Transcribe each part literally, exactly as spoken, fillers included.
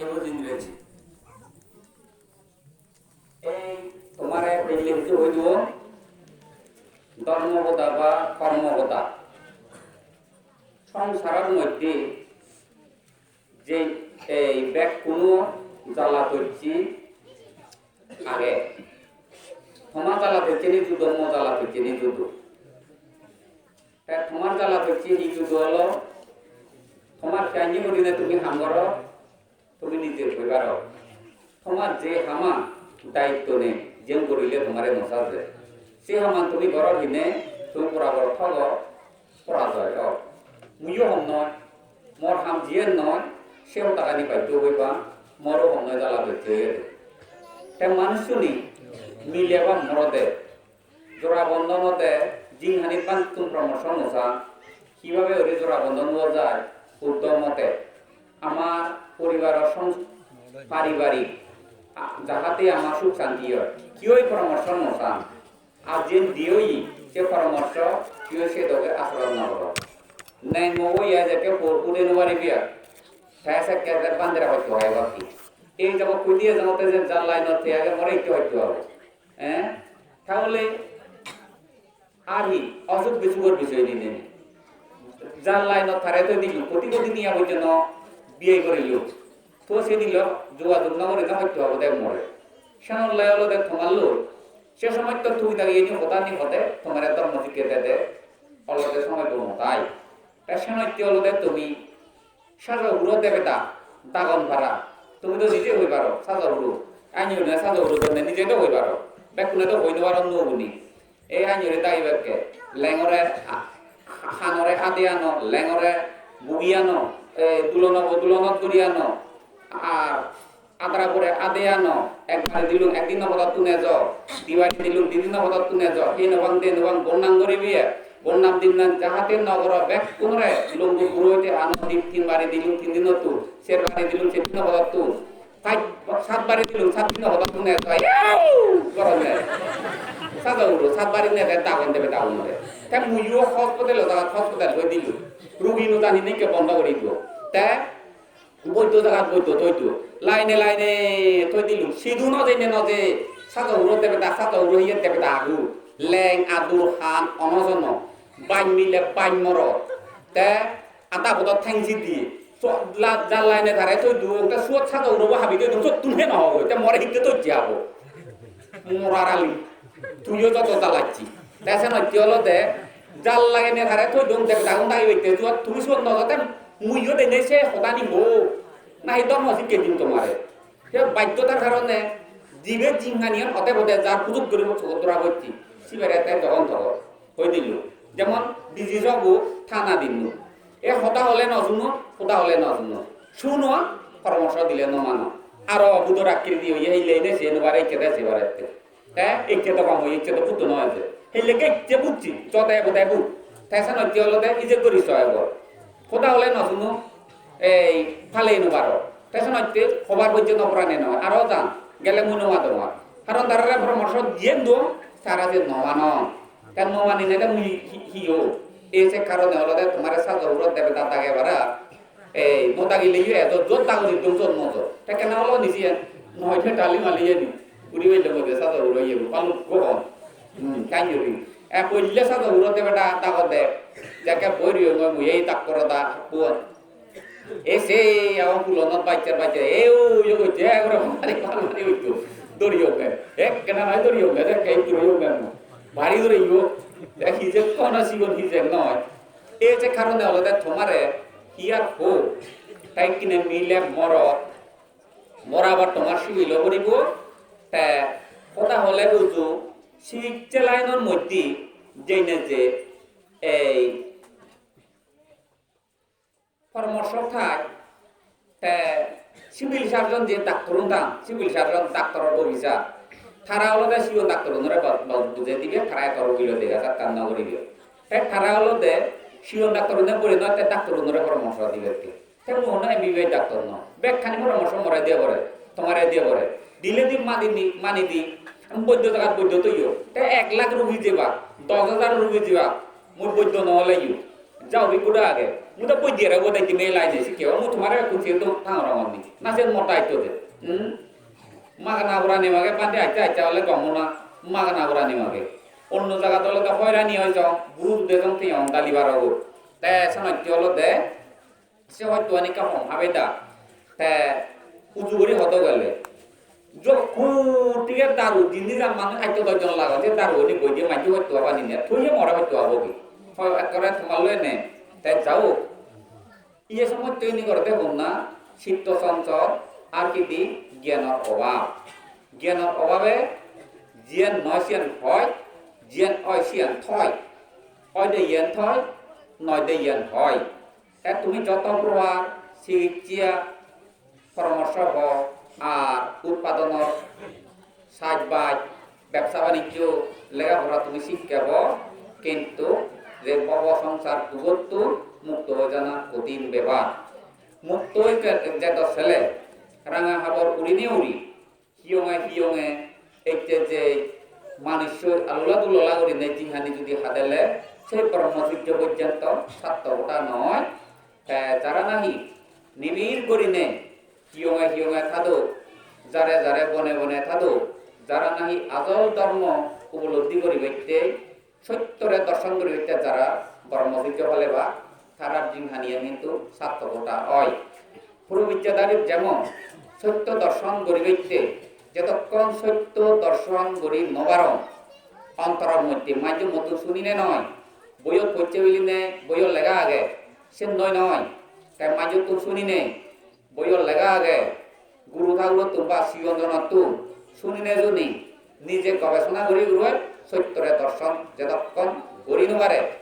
Ingreji. Ei tomare pelle hissu hoi dibo, dhormo hoda ba kormo hoda. Songsaror moddhe je ei bekkun jala docche age, toma jala docche ni judo, mo jala docche ni judo. Te tomar jala docche ni judo olo, tomar siyani gurinei tumi ham goro, tumi nije hoi paro. Tomar je haman daitto nei, jen gorile tomare no saje. Se haman tumi goror hine, tumi borabor thogo, porajoy o. Muiyo hom noi, mor ham jiyen noi, se hodagani baiddo hoi pang, moro hom noi jala docche oye de. Te manussuni mile ba morode, jora bondhon ode jinghani bantun poramorso no san, kibabe guri jora bondhon owa jai, uddo mote. Amar poribaror song-, paribarik, a, jahate amar suk santi oi, kiyoi poramorso no san. Ar jen diyoyi, se poramorso, kiyoi se doge asoron no goro. Neng obo iya jekke por pure no paribi ar. Te sekke je bandera hoito hai baki. Ei jabo kudi ejongotte je jallai no te age more ikko hoito age. Eh? Tahole ar hi osuk bisugor bisoy ni nei. Jar line-ot tare toi dilu, koti koti niya pojjonto biyei gorillo. To se dilo jogajog no gori no hoito obode more. Senollai olode tomar loi. Se somoy to tui dagi eni hoda ni hode, tomare dhormo sikke dede, olode somoy bono tai. Te senotte olode tumi Sajo huro debeda, dagon para. Tumi do nije hoi paro, sajo huro. Ani hoi na sajo huro donne nije do hoi paro. Bekkune do hoi no paron nuo guni. Ei ani hore dagi bekke. Lengore, a, hanore ade ano, lengore bugi ano, e, dulonobo dulonot guri ano. Ar adara pore ade ano, ekbare dilung, ekdin no podottun ejo. Dibare dilung, didin no podottun ejo. He no pang, de no pang, bonnam guribi e. Bonnam dinnan jahate nogoro bekkunore lungu puro oite ano di-, tin bari dilung tin dinottun, ser bari dilung ser dino hodottun, pach, sat bari dilung sat dino hodottun ne jai, yau! Goronne. Sajo huro, sat bari ne de dagon debe dagon de. Te muiyo hospital o jagat hospital hoi dilung. Rugi no jani nekke bondo gori dibo. Te Boiddo jagat boiddo toi do. Line line toi dilung. Sidu no jeinei no je. Sajo huro debeda, sajo huro hiye debeda agu. Leng adur han onojono. Baj mile baj morot. Te ada podot theng sidi. So, la, ja line tare toi do. Te suot sajo huro bo habi toi do. Suot tun he no hobo. Te more hitte toi jabo. Morar ali. Tuiyo joto jalacchi. Te senotte olode jal lagenei tare toi don debeda gun dagi bette, tuar tumi suot no jate muiyo dene se hodani ho. Nahi dhormo sikke dim tomare. Se baddhotar karone jibe jinghaniyan ote bode jar pujut guribo sogot dora gocche. Sibere te jogon togon. Hoi dillo. Jemon biji sogo thana dillo. E hoda hole no suno, hoda hole no suno. Suno, poramorso dile no mano. Aro budo rakkiri di oye hille ine se no bare ikke de se barette. Te ecche to gom oye, ecche to putto no oye. Hille ke ecche bujji, jode bode bu. Te senotte olode ije guri so ebo. Hoda hole no suno, ei pale no paro. Te senotte hobar bojje no porane no. Aro jan, gele mui no madongor. Karon tarare poramorso diyen do, tara je no manon. Te no manine te mui hi, hi, hi o. Ei se karone olode tomare sajo huro debeda dage para. Ei, no dagile yo edo jot dagodi dong jot no jot. Te kena olo ni siyen? Noi te dali mali yeni. Uri belle mode sajo huro yeni. Balukko hon. Hmm, kan yori. E, poille sajo huro debeda dagode. Jekke boi riyong mui ei dakkoro da puon. E se agon pulonot baccher baccher. E o yo gocche, e gore mari mari mari utto. Doriyong e. Ekkena noi doriyong e, jekke utto doriyong e. Bari dore yo. E hijek kono sigon hijek noi. Ei je karone olode tomare hi ar ho, te ikkine mile morot, mor abar tomar subil o poribo, te hoda hole uju, sidikke line-or moddhe jeinei je ei poramorso thai, te civil surgeon je doctor un dan, civil surgeon doctor-or officer, tara olode sigon doctor unore ba-, ba-, bujei dibe, tara ekko rogi loi dega jak, ekkan no guribe. Te tara olode sigon doctor une buri noi, te doctor unore poramorso dibe. Te mui hono M B B S doctor no. Bekkani poramorso more diye pore, tomare diye pore. Dile di mani di, mani di, boiddo jagat boiddo toyo. Te ek lakh rogi jeba, dos hajar rogi jeba, mui boiddo no oleyo. Jao, bhikku da age. Mui do boi diye rebo de, dime lai de sikke, o mui tomare ekku siye do tangorongor ni. Na sen mor daitto de. Hmm? Magana gurani mage, bhante accha accha ole gom na, magana gurani mage. Onno jagat ole do hoirani oi jong, buru dude jong tiyong dali baro go. Te senotte olode, se hoyto ani ekka hom habe da. Te uju guri hodo gele. Jokku tige daru dinni jam manuj atto dosh jon lagon, se daru ani boi diye manje hoyto abani ne, tui ye more hoyto abo gi. Hoi ekkore tomar loi ne, te jao. Iye somottoni gorede honna, chitto sonchol, ar hidi gyanor obab. Gyanor obabe jiyen noi siyen hoi, jiyen oi siyen thoi. Oide iyen thoi, noide iyen hoi. Te tumi joto prohar sikitsa poramorso ho, ar utpadonor sajbaj, bebsa banijjo, lega pora tumi sikke bo, kintu je bhobo songsar dugottun mukto oi jana kothin bepar. Mukto oi je-, jedo sele, ranga habor urinei uri, hiyonge hiyonge ecche je manussoi alulo dulola gurinei jinghani judi hadele, se brahmacharjo porjonto sarthokota noi. Te jara nahi nibir gurinei hiyonge hiyonge thado, jare jare bone bone thado, jara nahi ajol dhormo upolobdhi guribatte, sottore dorson guribatte jara brahmacharjo paleba, tarar jinghaniyan hintu sarthokota oi. Purobijjadarit jemon sotto dorson guribatte, jedokkon sotto dorson guri no paron, ontoror moddhe manjo muttun sunine noi, boiyot pocche biline boiyot lega age, sen noi noi, te manjottun sunine, boiyot lega age, guru thagurottun ba sigon jonottun sunine juni nije gobesona guri guroi sottore dorson jedokkon guri no pare,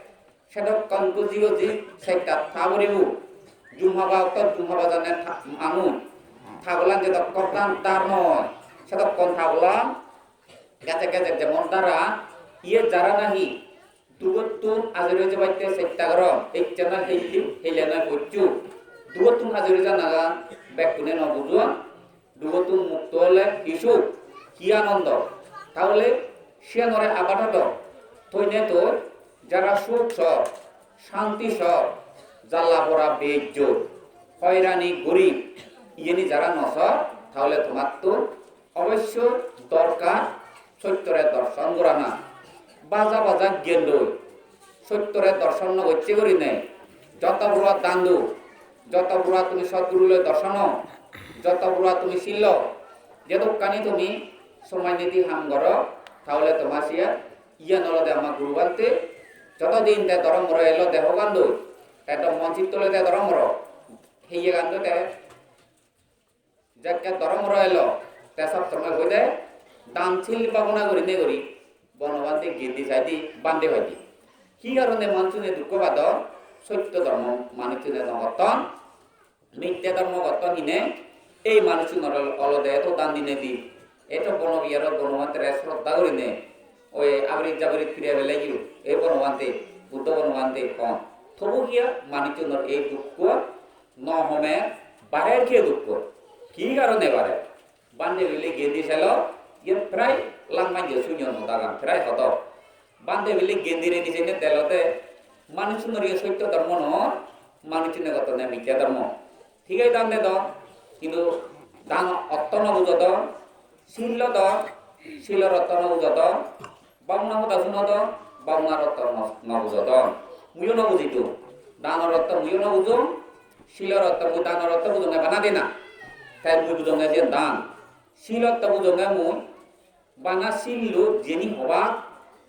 sedokkon buji buji sejjat tha puribo. Jum haba okto jum haba jane tha-, manuj. Thagolan jedokkon dan dar noi, sedokkon thagolan gejek gejek jemon dara, iye jara nahi dugottun ajuri jebatte chesta goron, ecche noi helli, hele noi pocchu. Dugottun ajuri janagan bekkune no bujon. Dugottun mukto ole hi suk, hi anondo. Tahole siyanore abadoto toine toi jara suk sor, santi sor, jalla pora beijjot, hoirani guri, iyeni jara no sor, tahole tomattun obossoi dorkar sottore dorson gorana. Baja baja gyan loi sottore dorson no gocche gurinei, joto bura dan do, joto bura tumi sotguru loi dorson o, joto bura tumi sil lo, jedokkani tumi somoy nidi ham goro, tahole toma siyan, iyan olode ama guru bhante, joto din te dhorom goro elo dehogan doi, te do mon chitto loi te dhorom goro, heyegan do te jekke dhorom goro elo, te sob somoi hoide dan sil bhabona gurinei guri Bono bhante gindi saidi bhante hoide. Hi karone manuchune dukko padon? Sotto dhormo manuchune no gotton, mitte dhormo gotton hine ei manuchunor olode eto dan dinei di, eto Bono Biyarot Bono Bhantere sroddha gurinei, oi abirit jabirit pire peleyo, ei Bono Bhante, Buddho Bono Bhante hon. Tobu hiya manuchunor ei dukko no home, barer kiye dukko? Hi karone barer? Bhante bile gindi selo, iyen prai lang manje sunyon hodagan, prai hodok. Bhante bile gindire nijene delode, manuchunor iye sotto dhormo no, manuchune gottonde micche dhormo. Thik age dan dedon, hintu dan otto no bujodon, sil lodon, silor otto no bujodon, bhabona hoda sunodon, bhabonar otto no, no bujodon. Muiyo no bujidung. Danor otto muiyo no bujong, silor otto mui danor otto bujonge bana dena. Tai mui bujonge siyen dan. Sil otto bujonge mui bana sil lo jeni hobak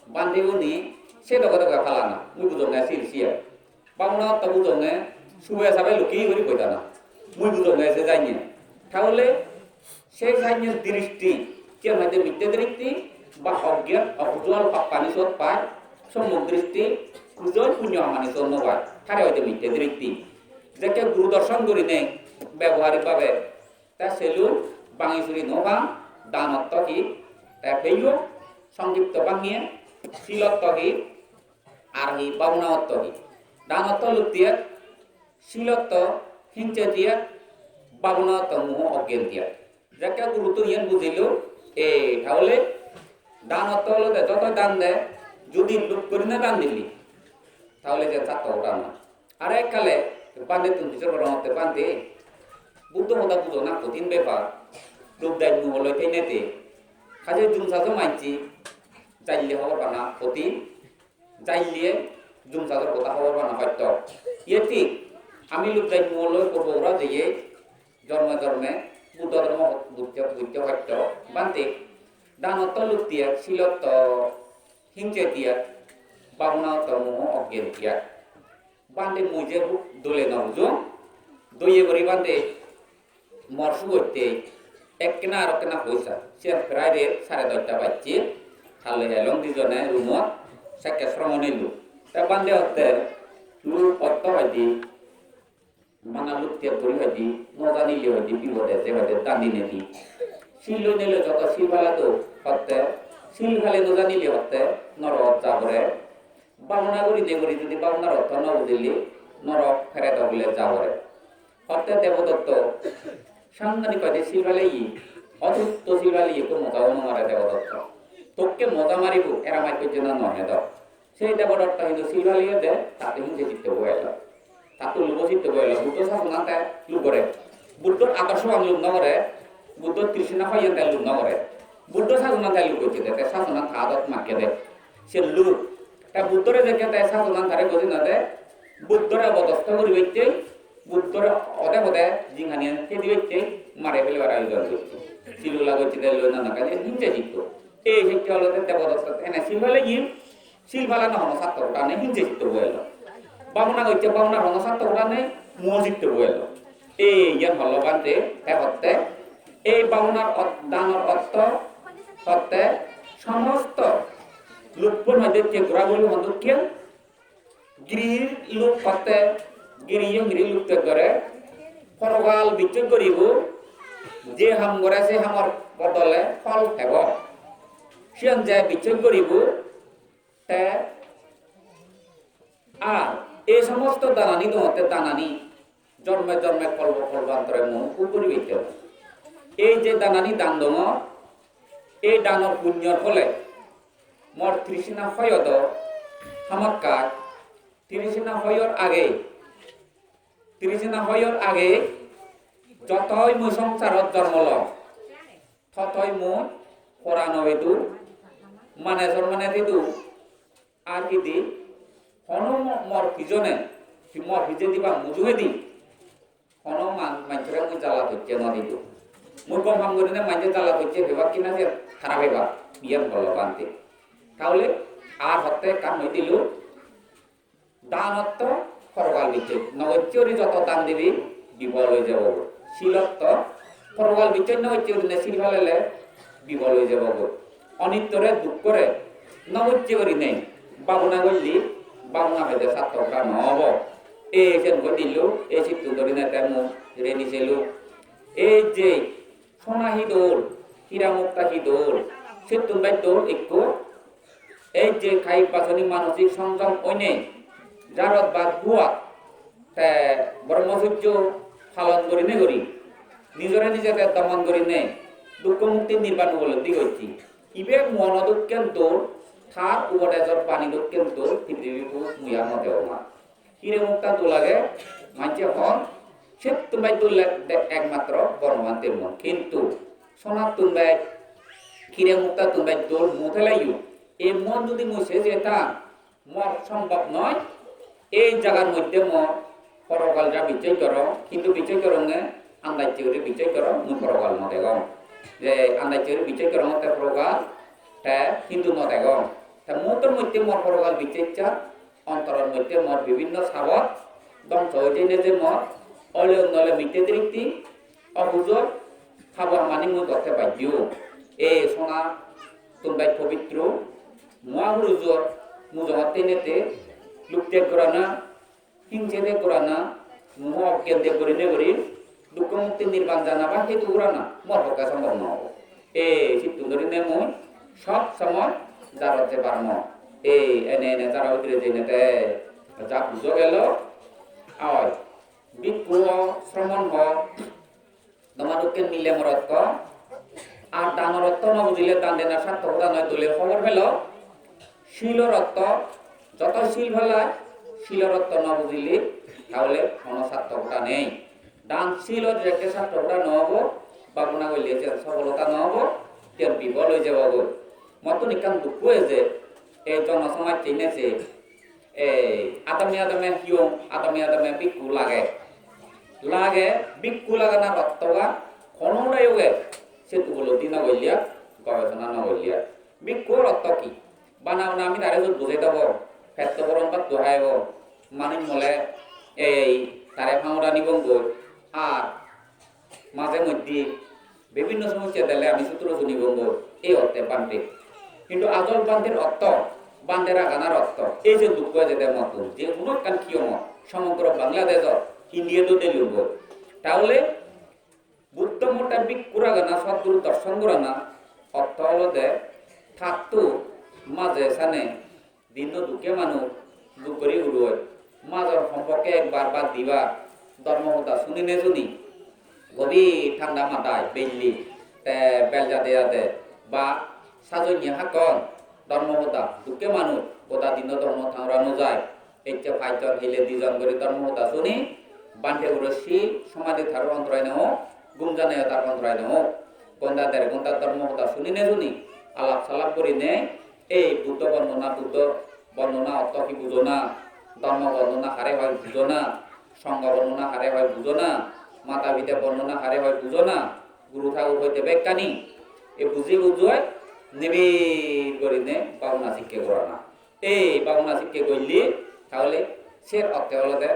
bhante guni se doge doge palana. Mui bujonge sil siyen. Bhabona otto bujonge sube sabe lukki guri boi thana. Mui bujonge se janye. Tahole se janye dristi, siyen hoide mitte dristi ba ogyan, opujol pappani sot pai, sommuk dristi, kujol punyo hamani sot no pai. Tare hoide mitte dristi. Jekke guru dorson gurinei beboharik bhabe te selun bangi suri no pang, dan otto hi, te peyo, songkipto bangiye, sil otto hi, ar hi bhabona otto hi. Dan otto luttiye, sil otto hingse diye, bhabona otto muho oggen diye. Jekke guruttun iyen bujilo, e, tahole dan otto olode joto dan de, judi luk gurinei dan dili, tahole je satto otan noi. Are ekkale Bhantettun pujor gorongotte, bhante, Buddho hoda bujona kothin bepar. Luk dej muo loi theinei de. Haje jum sajo manchi jalle hobor pana kothin, jalle jum sajor hoda hobor pana hosto. Iye thik, ami luk dej muo loi purbo gora jeye, jorme jorme Buddho dhormo bujje, bujje hosto. Bhante, danotto luk diye, silotto hingse diye, bhabonatto muo oggen diye. Bhante, mui je hu-, dole no bujong, doye guri bhante, mor sugotte ekkena aro ekkena hoisa. Siyan prai de sare dosta bajje, halle elong dijone roomot, sekke sromon elo. Te bhante hotte, luk otto hoide, bana luk tiyok guri hoide, no janile hoide, bibode je hoide, dan dinedi. Sil loi nile joto sil pala do hotte, sil pale no janile hotte, norok jabore. Bhabona gurinei guri judi bhabonar ortho no bujile, norok peredo bile jabore. Hotte Debodotto, sangani koide sil paleye, otutto sil paleye, ekko moja o no mare Debodotto. Tokke moja maribo, era maj pojjonto no hedo. Sei Debodotto hintu sil paleye de, tatte hingse jitto bo elo. Tattun lubo sitte bo elo, Buddho sasonan te lub gore. Buddhor adorshoan lub no gore, Buddhor trisna hoiyan te lub no gore. Buddho sasonan te lub gocche de, te sasonan ta adot makke de. Se lub. Te Buddhore jekke te sasonan tare gori no de, Buddhore obodosto guribatte, Buddhore ode pode jinghaniyan hedibatte, mare felebar ayojon gocche. Silula gocche de loi nana kani hingse jitto. Ei hekke olode Debodotto ene sil paleye, sil palana hono sartokota nei, hingse jitto bo elo. Bhabona gocche, bhabonar hono sartokota nei, muo jitto bo elo. Ei iyan holo bhante, te hotte, ei bhabonar ot-, danor ortho hotte, somosto lukpon hoide te gora guri hon dokken, giri luk hotte, giriye giri luk te gore, porokal bicchej goribo, je ham gore se hamor bodole phol pebo. Siyan je bicchej goribo, te ar ei somosto danani dongotte danani jorme jorme kolpo kolpantore mui bhog guribatte. Ei je danani dan dongor, ei danor punyor phole mor trisna hoyo do hamakkai, trisna hoyor age, trisna hoyor age jotoi mui songsarot jormo long, totoi mui poran obedu, mane sormane didu, ar hidi hono mo-, mor pijone, hi mor pijedi ba mujungedi hono man-, manjore mui jala docche no didu. Mui gom ham gurinei manje jala docche bebak kina se harap bebak, iyan holo bhante. Tahole ar hotte ekkan hoi dilu, danotto porokal bicchej, no gocche guri joto dan dibi bibol oi jebo. Silotto porokal bicchej no gocche gurinei sil palele bibol oi jebo. Onittore dukkore no gocche gurinei bhabona golle bhabona pede sartokota no obo. Ei sen goi dillo, ei sittun dorinei te mui reni selo. Ei je sona hi dol, hira mukta hi dol, sittun bej dol ekko. Ei je kayik basoni manosik songjom oinei jarot ba duat te Brahmacharjo palon gurinei guri, nijore nije te domon gurinei dukko mukti nirban upolobdi gocche. Ibe muono dokken dol, tar upodejor bani dokken dol, prithibi buot mui ar no degongor. Hire mukta dol age, manje hon, settun bej dol de ekmatro Bonobhanter mon. Kintu sonattun bej, hire muktattun bej dol mui theleyo, ei mon judi mui se je tang, mor sombhob noi. Ei jagar moddhe mor porokal ja bicchej gorong, hintu bicchej goronge andacche guri bicchej gorong, mui porokal no degong. Je andacche guri bicchej gorongotte porokal, te hintu no degong. Te muottor moddhe mor porokal bicchej ja, ontoror moddhe mor bibhinno sabot dongso oi jeinei je mor ole unno ole mitte dristi, opujog, habo hamani mui gotte bajjo. Ei sonattun bej pobitro, mohapurusor mujungot theinei te luk teg gorana, hingse teg gorana, moho oggen teg gurinei guri dukko mukti nirban jana ba hetu gorana mor pokke sombhob no obo. Ei sittun gurinei mui sob somoy jarot jebar mon. Ei ene ene jaro bidire jeinei te ja pujo gelo, oi, bhikkhu ho, sromon ho, toma dokken mile morot ho, ar danor ortho no bujile dan denar sarthokota noi, dole hobor pelo. Silor ortho, joto sil pala, Silor ortho no bujile tahole hono sarthokota nei. Dan silor jekke sarthokota no obo, bhabona golle je sofolota no obo, te bifol oi jebogoi. Mottun ekkan dukko oye je ei jono somajje ne se ei adame adame hiyong, adame adame bikku lage. Lage, bikku lagana rottogan hono dayoge se upolobdi no golle, gobesona no golle. Bikku rotto hi? Bana bana ami tare sot bujei debo, petto boron bhatto haibo, manuj mole ei tare pangora nibongoi, ar maje moddhe bibhinno somossya dele ami sutro sunibongoi, ei otte bhante. Hintu ajol bhanter otto, bhante raganar otto, ei je dukko ejede mottun, je hono ekkan kiyongot, somogro Bangladeshot, India-t o delunggoi. Tahole Buddho mote bhikku ragana, Sadguru dorson gorana otto olode tatto maje sane dinno dukke manuj duk guri uroi. Major sompokke ekbar ba dibar dhormo hoda sunine suni, gobi thanda madai belli te bel jade jade ba sajonye hakkon dhormo hoda, dukke manuj goda dinno dhormo thangora no jai. Ecche pachjon hile dijon guri dhormo hoda suni, bhante uro si somadhi taro ontorai no ok, ghum janayo tar ontorai no ok. Ghonta der ghonta dhormo hoda sunine suni, alap salap gurine, ei Buddho bondona, Buddho bondona otto hi bujona, dhormo bondona hare hoi bujona, songho bondona hare hoi bujona, mata pita bondona hare hoi bujona, guru thakur hoite bekkani, e buji bujoi nibir gurine bhabona sikke gorana. Ei bhabona sikke golle, tahole ser orthe olode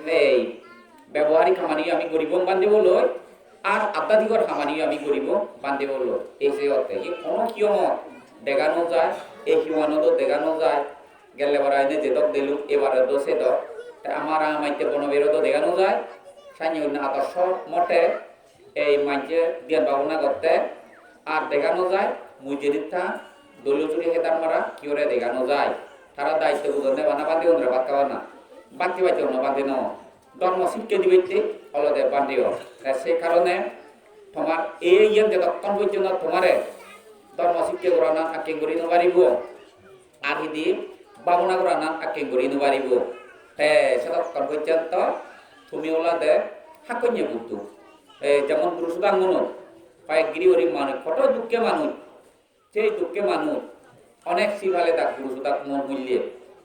ei beboharik hamaniyo ami guribong bhante bo loi, ar adhyatikor hamaniyo ami guribong bhante bo loi. Ei se orthe, ei hono kiyongot dega no jai, ei kiyongot dega no jai. Gelle bare ene jedok deluk, ebare do sedok. Te ama Rangamatte Bonobiro do dega no jai. Sannye onno adorsho mote ei manje dhyan bhabona gotte ar dega no jai, mui jenit thang, dole juri hedar mara, kiyore dega no jai. Tara daitto bujon ne bana bhante unore bhat habana. Bhante bhante ono bhante no. Dhormo sikke dibatte olode bhante o. Te se karone tomar ei iyen jedokkon pojjonto tomare dhormo sikke goranan akken guri no paribo, ar hidi bhabona goranan akken guri no paribo. Te sedokkon pojjonto tumi olode hakkonye Buddho. E, jemon Guru Sudangmonot hoyek giri guri manuj, hoto dukke manuj, sei dukke manuj, onek sibale dak Guru Sudangmon hulle.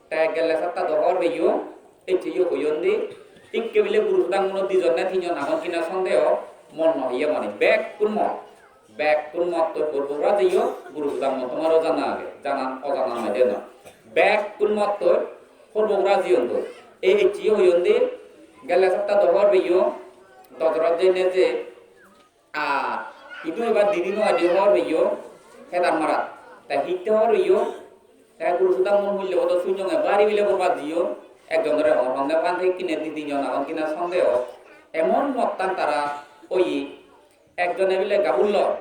Te gelle satta do hobor peyo, eccheyo hoyon de, ikke bile Guru Sudangmonot dijon ne tinjon agon kina sondeho, mon no hiye mane, bekkun mon. Bekkun mottoi porbo pura jeyon, Guru Sudangmo tomaro jana age, janan ojanan mane no. Bekkun mottoi porbo pura jeyon do. Ei ecche hoyon de, gelle satta do hobor peyo, dojorot jeinei je, a, idu ebar didi no adi hobor peyo, hedar marat. Te hitte hobor peyo, te Guru Sudangmon hulle bodo sunyonge bari bile porbat jeyon, ekjonore hobor honne bhante ikkine di tinjon agon kina sondeho. Emon mottan tara oye, Ekjone bile gabur lor,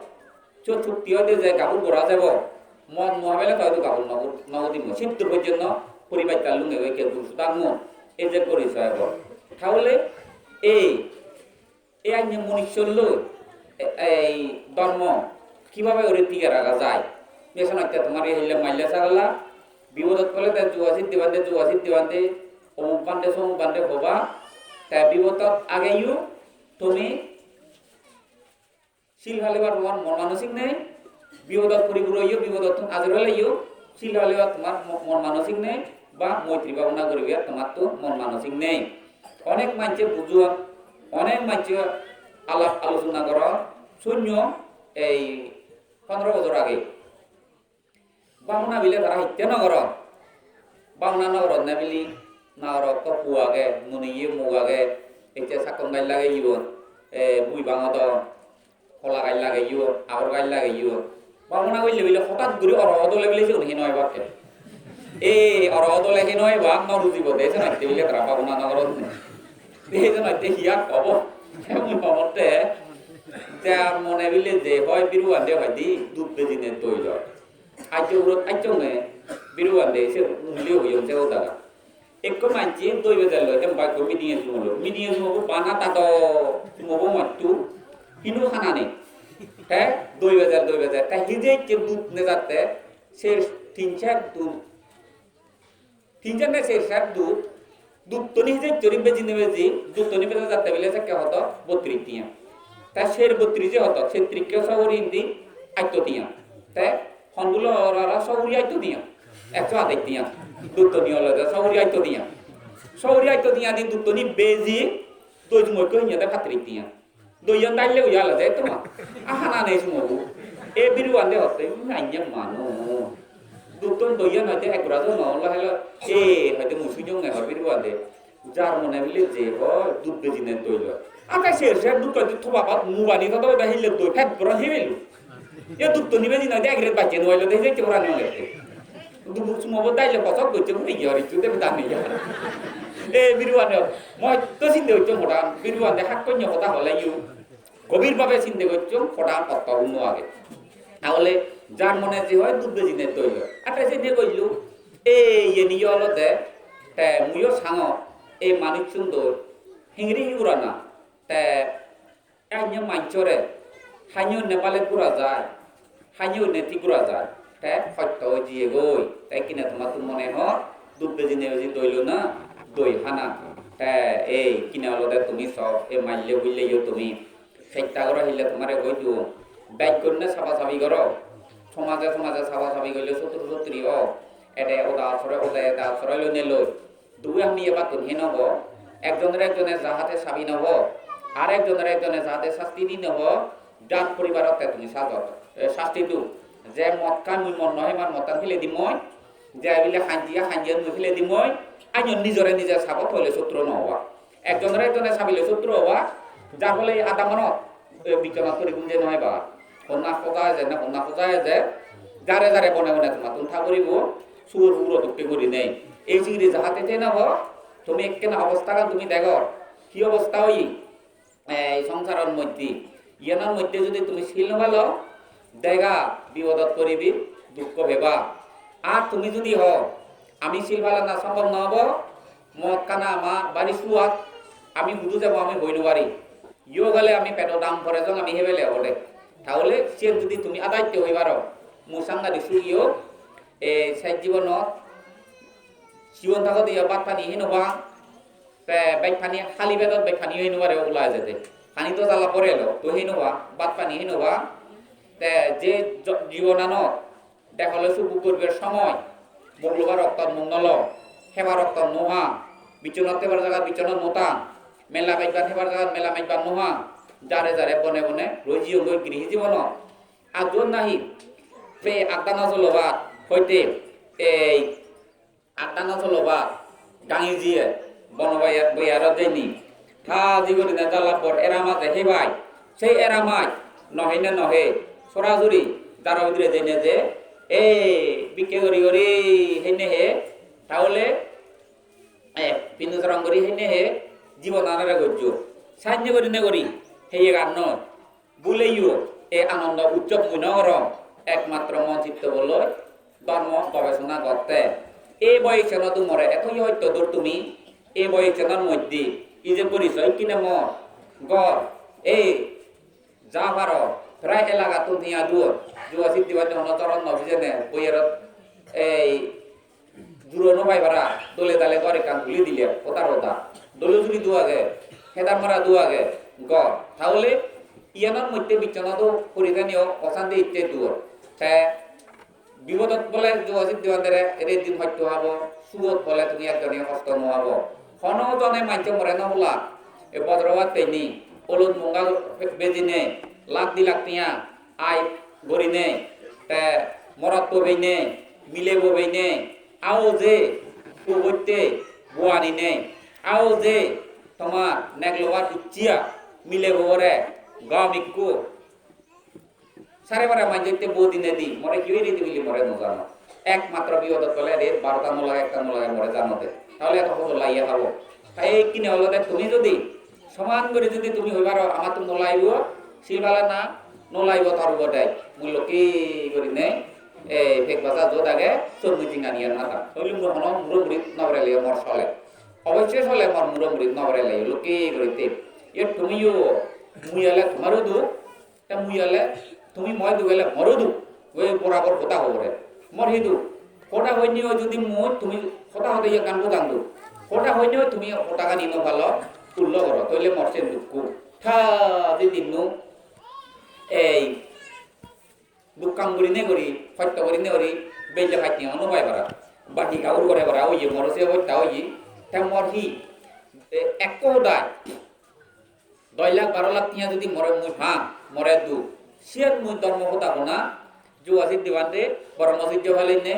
sot sukti oide je gabur gora jebo, mon muabele toidu gabur no, no udimo. Sittur pojjonto poribar kallunge oike Guru Sudangmon, ei je gori soebo. Tahole ei, ei anye munisyo loi, e-, ei dhormo kibabe guri tige raga jai? Besonotte tomar ei hille maille sagala, bipodot pole te juga siddhi bhante, juga siddhi bhante, omuk bhante, somuk bhante hoba, te bipodot ageyo tumi sil palibar tomar mon manosik nei, bipodot puri puri oiyo, bipodottun ajuri oleyo, sil palibar tomar mo-, mon manosik nei, ba moitri bhabona guribar tomattun mon manosik nei. Onek manche bujon, onek manche alap alochona goron, sunyo ei pondro bojor age. Bhabona bile tara hitte no goron. Bhabona no goronne bili na aro ekko pu age, nuni ye muk age, ecche sakkon gaj lageyon, e, bui bangodon, hola gaj lageyon, agor gaj lageyon. Bhabona golle bile hotat guri oro odole bile sigun heno ebakke. E, oro odole heno ebak no rujibo de, senotte bile tara bhabona no goronne. De senotte hi ar hobo? Emon hobotte, jar mone bile je hoi biruan de hoi di, dub bejine doi loi. Ajjo urot ajjonge biruan de se muli hoyong se hodagan. Ekko manche doi bejar loi, em bai ekko meeting-e jumolo. Meeting-e jumobo bana tado, jumobo mottu, hinu hana nei. Te doi bejar, doi bejar. Te hije ecche dub nejatte, se tin ser dub. Tin ser ne ser ser dub, Duttoni hijeni bejine beji, duttoni beja jatte bile sekke hodo bottrish tiya. Te ser bottrish je hodo, settrish ke so guri indi atto tiya. Te hongulo ora ora so guri atto tiya. Ekso adej tiya. Duttoni olode so guri atto tiya. So guri atto tiya di duttoni beji, doi jumokko hinye de pattrish tiya. Doiyan daille oye alade toma. Ahana nei sumobu. E biruan de hotte, "Hmm, anye manu." Dutton doiyan hoite ek gura do no, la helo. E hoite mui sunyong ne hor biruan de. Jar mone bile je ho, dut bejine doi lo. Aka ser ser dut hoite thoba bat mubani to da hille doi pet gora hibelu. Ye dutto nibe jina de ek ret bacche no elo de hije ke gora no le. Dubu sumobo daille bosok gocche mui ye hori tu de dani ya. E biruan de. Mo to sinde hocche modan, biruan de hakkonyo hoda hole yu. Gobir bhabe sinde gocchong, hoda otto unno age. Tahole jar mone je hoy dut bejine doi lo. Ate se je goillo, e yeni yo olode, te muiyo sango, e manuchchun doi, hingiri hingurana, te anye manchore, hanyo ne bale gura jai, hanyo ne ti gura jai, te hotto jiye goi, te kine tomattun mone hor, dut bejine beji doi lo na, doi hana, te ei kine olode tumi so, e maille buille yo tumi, Chesta goro hille tomare hoi duon. Bej gonne saba sabi goro. Somaje somaje saba sabi golle sotru sotri o. Ede oda asore, ode ede asore loi neloi. Dui ami ebattun hi nobo? Ekjonore ekjone jahate sabi nobo. Ar ekjonore ekjone jahate sasti di nobo. Jar poribarotte tumi sajot, e, sasti du. Je mot kan mui mot nohemar mottan hile di moi. Je bile hanjiya hanjiya mui hile di moi. Anyo nijore nije sabot hole sotru no oba. Ekjonore ekjone sabile sutro oba, jar phole ei adamonot, e, bichonat puri gunje noi ba. Honna hoda eje na honna hoda eje, jare jare bone bone tomattun tha guribo, suor uro dokke gurinei. Ei jingiri jahate te na ho, tumi ekkena obostagan tumi degor. Hi obosta oye? Ei songsaror moddhe, iyanor moddhe jodi tumi sil no palo, dega bipodot poribi, dukko peba. Ar tumi jodi ho, ami sil palana sombhob no obo, mot kana ama bari suat, ami hudu jebo ami hoi no pari. Yo gele ami pedo dam pore jong ami hebele obode. Tahole siyen jodi tumi adatte hoi paro, mui sangadi sugi o, e, sej jibonot, sigon thagodeyo bhat pani hei no pang, te bej pani hali pedot bej pani hei no pare obola ejede. Pani do jala pore elo, to hei no pang, bhat pani hei no pang. Te je jo-, jibonanot Dekole subuk guribar somoy, muk lobar oktot muk nolo, hebar oktot no ha, bichonot hebar jagat bichonot no tang, mela mejban hebar jagat mela mejban no ha, jare jare bone bone roi jiyongoi grihi jibonot. Aduon nahi, se atta no solobat hoite ei atta no solobat gangi jiye bono boya-, boyarot jeni. Tha ji gurine jala bor era maje hebai. Sei era maj no hene no he. Sorasori daro bidire jene je, "Ei, bikke guri guri hene he." Tahole, eh, pindu sorong guri hene he. Jibon anare gojjo. Sannye gurine guri. Heye gan noi. Buleyo, e anondo utsob mui no gorong, ekmatro mon chitto boloi dhormo gobesona gotte. Ei boyosonot umore eto hoyto dur tumi, ei boyosonor moddhe, ije porisoy ikkine mor, ghor, ei ja paro, prai elagattun hiya duon, Jugo Siddhi Bhante hono doron no bijene, boyerot ei juro no pai para, dole dale ghor ekkan tuli dile, hodar hoda. Dole juri du age, hedar mara du age, ghor. Tahole iyanor moddhe bichona do puri thaniyo osanti itte duor. Te bipodot bole Jugo Siddhi Bhantere ret din hosto habo, sugot bole tumi ekjone hosto no habo. Hono jone manche more no hola, e bojrobat peinei, olot munga bejinei, lakh di lakh tiya, ai gurinei, te morotto beinei, milebo beinei, ao je pugotte buani nei, ao je tomar neglobar uchchiya milebo ore gom ikku sare bare manjette bo dinedi more hi oi ridi bili more no jano. Ekmatro biyodot gole ret barota no lage, ekta no lage more jano de. Tahole eto hodo laiye habo. Tai ei kine olode tumi jodi soman guri jodi tumi hoi paro, "Amattun no laibo, sil palana no laibo tor ubode." Mui lokke gurinei, e, pek baja jot age, sot mui jinganiyan hadam. Hoile mui hono muro murit no berele mor sole. Obosse sole mor muro murit no berele, lokke guri te. Ye tumiyo, mui ole tumaru duk, te mui ole, tumi moi duk ole moru duk. Oi borabor hoda hobore. Mor hi duk? Hoda hoinei jodi mui tumi hoda hode ye gan budan duk. Hoda hoinei tumi hodagani no palo, ullo goro, toile mor sen dukko. Tha di dinnu ei duk kam gurinei guri, hosto gurinei guri, belle patte ono pai para. Badi gaur gore para oye, moro se hotta oye. Te mor hi, e, ekko hodai. Dos lakh baro lakh tiya jodi more mui pang, more du, siyan mui dhormo hoda hona, Jubasit Debande, Brahmacharya palinne,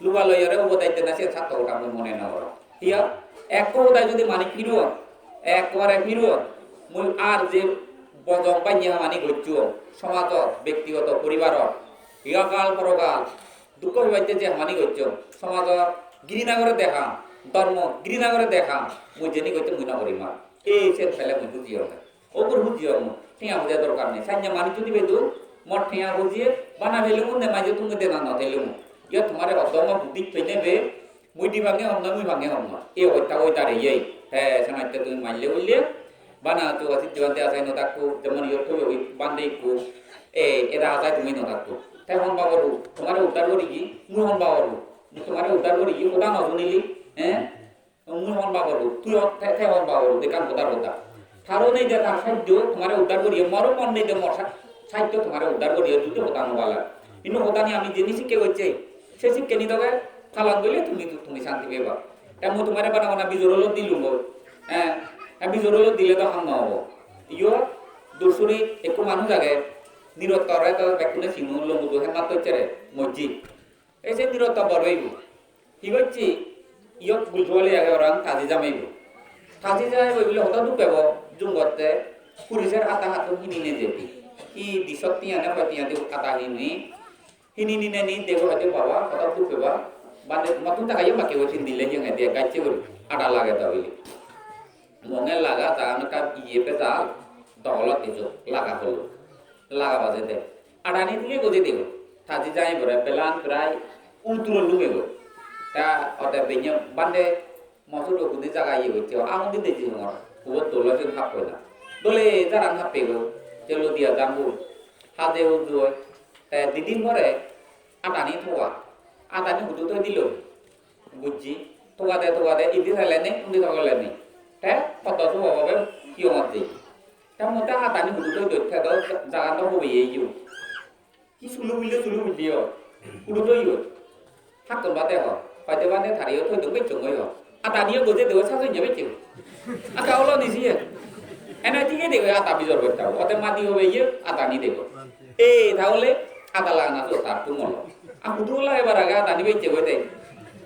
luba loyore ubodes dena siyan sarthok hoda mui mone nw gorong. Hiya, ekko hoda jodi mani piruon, ekkobare piruon, mui ar je bojong banye hamani gocchong, somajot, bektigoto, poribarot, iha kal porokal, dukko pebatte je hamani gocchong, somajot girina gore deham, dhormo girina gore deham, mui jeni gocchong mui nw gorim ar. Ei sen pele mui huji ong. Ogur huji ong. Tenga hujiye dorkar nei. Sanya manuj judi bedu, mor tenga hujiye, bana pelung ne maje tumi dena no telung. Iya tumare oddo mo buddhi pene be, mui di bange hom na, mui bange hom na. E obosta oi dare ye. He, sanatte tumi malle ulle, bana to asi diban de asai no takko, jemon iyo to oi bande ikko. E, eda asai tumi no takko. Te hon babor, tumare uddar gori gi, mui hon babor, tumare uddar gori gi, oda no sunili, eh? Mui hon babor, tui hon, te, te hon babor, ekkan hodar hoda. Taro nei de tar sajjo, tumare uddar goriye, moro mon nei de mor sa-, sajjo tumare uddar goriye, judi hoda no bala. Ino hodani ami jeni sikke gocche, se sikke ni doge palan golle tumi, tumi santi peba. Te mui tumare bana bana bijor olot dilung goi. Eh, eh, bijor olot dile do ham no obo. Iyo dursuri ekko manuj age, Nirottore do bekkune sino, longudo hemmat hocche re, mojji. Ei se Nirotto bor oibo. Hi gocche? Iyot bujwali age orang taji jameibo. Taji jameibo bile hodo duk pebo, jum gotte, puriser ada hattun hini nejedi. Hi di sot tiya ne hoi tiya di ada hini. Hini nine ni dego hoide baba, hodo duk peba. Bande matun taka yo makke gochin dile hi ngai de gacche gori. Ada lage da bile. Monge laga ta ano ka iye pe ta dogolot ejo laga holo. Laga baje de. Adani diye godi dego. Taji jai bore belan prai unturo lugego. Ta ode benyo bande mosuro gudi jaga iye gocche. Amundi deji hongor. Ubot dolo jin hap hoila. Dole jaran happego. Jelo dia jambu. Hade udu oi. Te didin pore adani thoa. Adani hudu toi dilo. Bujji, togade togade indi thele nei, undi thele nei. Te hodo subo babe hiyongot jei. Te mui te adani hudu doi doi te do jagan do hobeye yo. Hi sulu bulle sulu bulle yo. Hudu doi yo. Hakkon bade ho. Hoide bade tariyo thoi dong bechchong oi ho. Adaniyo goje dego sajo nye bechche. Aka olo ni siye. Ene tige dego ada bijor gotta. Ote madi hobe ye adani dego. E tahole ada lagana to tar tu molo. A hudu ola ebar age adani bechche goi de.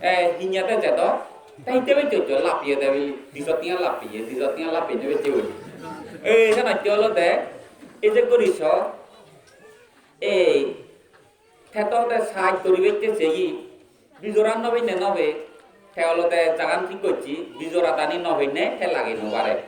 E, hinya te jedo. Te hitte bechche goccho, lapiye de bili. Diso tiya lapiye, diso tiya lapiye bechche goi. E, sanatte olode, e je goriso, e, te to te saj gori bechche seyi. Bijoran no penne no pei, te olode jagan thik gocche, bijor adani no penne te lagei no pare.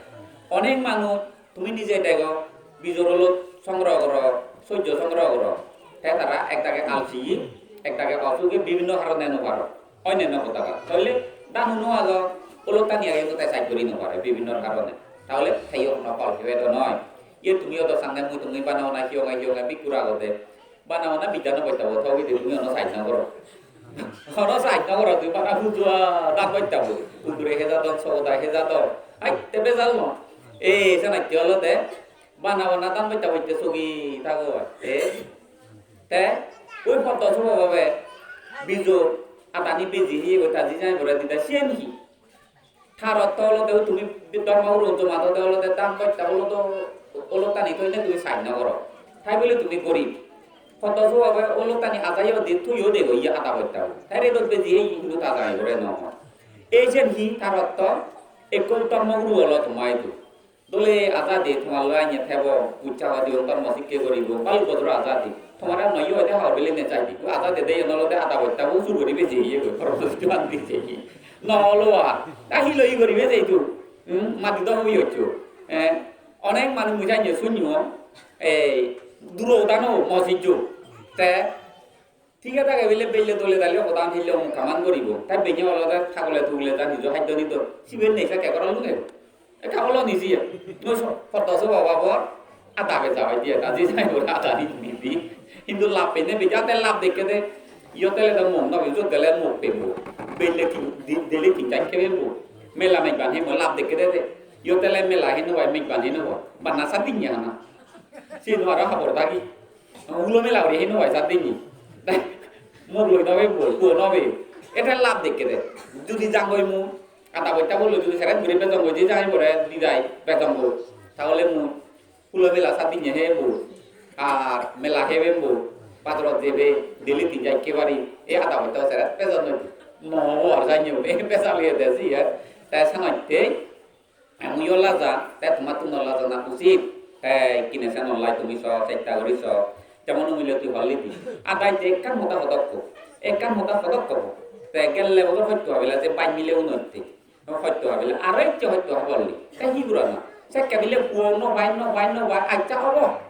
Onek manuj tumi nije dego, bijor olot songro goro, sojjo songro goro, te tara ek dage alsiye, ek dage osuge bibinno harone no paro. Onnanno hoda ba. Toile danu no ajo, olottani age hintu te saj gori no pare bibinno harone. Tahole teyo hono phol pebe do noi. Iye tumi odo sange mui tumi bana hona hiyonge hiyonge bikkur agode. Bana hona bidya no boitta bo, thogi de tumi ono saj no goro. Ono saj no goro, tumi bana hudu a dan boitta bo. Ugure hejadon, sogoda hejadon. Ai, te bejal no. E, sanatte olode, bana hona dan boitta boitte sogi thago. E, te, oi hodo sobo babe, bijo, adani beji hi, oi taji jai bore dida, siyen hi? Tar ortho olode tumi dhormo guru jomadode olode dan boitta olode olottani toine tumi saj no goro. Tai bole tumi gorib. Hodo subabe olottani ajayo de tuiyo dego iye ada boitta. Tai redot beji ei hindu ta jai gore no hon. Ei jen hi tar ortho ekko dhormo guru olo toma idu. Dole ada de toma loi anye thebo, uccha hodi dhormo sikke goribo, baluk bojor ada de. Tomare no iye hoide hor bile ne jai di. Ada de de iyen olode ada boitta bo sur gori beji iye goi, khoroj gori andi jeye. No olo ar. Ta hi loi goribe jeitu? Hmm, madi do hobi hoccho. Eh, onek manuj mui janye sunyo, ei, duro udano mosijjo. Te, thik age bile belle dole dale hodan hille omuk kaman goribo. Te benye olode thagole tugule ta nijo haddo nido. Sibe nei sekke gorol nunge. Ekka olo niji. No so, hodo so baba bor. Ada be jawai diye, ta je jai bor ada ni di di. Hintu lab pene be jate lab dekke de. Iyo tele do mon no, iyo tele mok pebo. Belle tin, di-, dele tin jan kebe bo. Mela mejban hei mo lab dekke de de. Yo tele mela hei no bai, mejban hei no bai. Banna sat dinne hana. Sino aro habor dagi. Hulo mela guri hei no bai sat dinne. Mor loi no be bol, ko no be. Eta lab dekke de. Judi jangoi mu, ada boitta bol judi seret guri bejong goi, je jai bore di jai bejong goi. Tahole mu hulo mela sat dinne hebo, ar mela hebembo, bazarot jebe, daily tin jai ekkebari, ei ada boitta seret bejon noi. No obo ar janye bole, ei bejal oye de siyan. Te senotte, muiyo laja, te tomattun no lajana usit. Te ikkine sen online tumi so, chesta guri so. Jemon umile tui holli di. Adai je ekkan hoda hodokko, ekkan hoda hodokko. Te gelle bojor hoyto habela je baj mile unotte. Hoyto habile, aro ecche hoyto habolli. Te hi gorana? Sekke bile puo no pai, no pai, no pai, accha obo.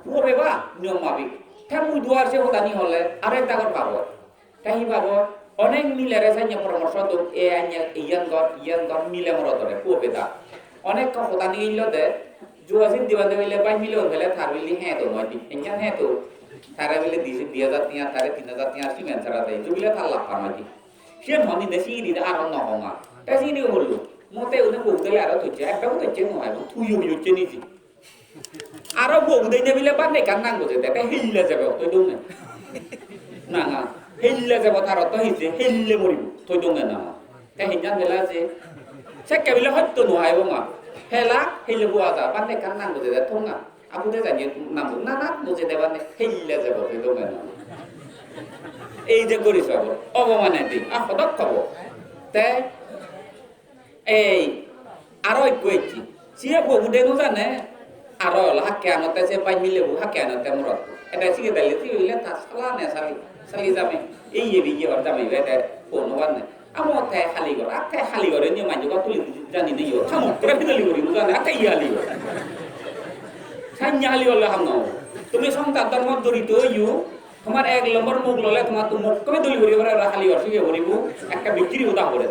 Puo beba, niyom mabik. Te mui duar se hodani hole, aro ekdagor pabo. Te hi pabo? Onek milere senne poramorso dong, e anye, iyan gor, iyan gor, mile morodore, puo beda. Onek ko hodani illo de, jua sin diban de bile bai mile on bile tar bile he do noi di. Enyan he do. Tare bile di, di hajar tiya, tare tin hajar tiya simen sara de. Ju bile tar lappa noi di. Siyen hon inde singiri de aro no honga. Te singiri hollo. Mo te une bogdele aro toche, ekdom toche no ai, tui yo yoche niji. Aro bogde ne bile bande ekkan nang goje de, te hille jebe, toi donge. Na, na, hille jebe tar otto hije, hille moribo, toi donge na. Te hinjan bela je, sekke bile hotto no ai bonga. Hela, hille bua ja, bande ekkan nang goje de, tonga. Abude jani nam nana buje debane hille jebo se dogan. Ei je gori sabo, obo mane di, a hodok hobo. Te ei aro ekko ecchi. Siye pogude no jane, aro ola hakke anotte se pai mile bu hakke anotte morot. Ede sige dali sige bile ta sala ne sali, sali jame. Ei ye bi ye or jame be te pono banne. Amo te hali gor, a te hali gor indi manjo gor tuli jani neyo. Hamuk pura hidali gori bujane, a te iye hali gor. Sanya hali gorle ham no. Tumi songsar dhormot jorito oiyo, tomar ek lombor muk lole tomar tu muk kome doli gori gori hali gor sige goribo, ekka bikiri hoda hore.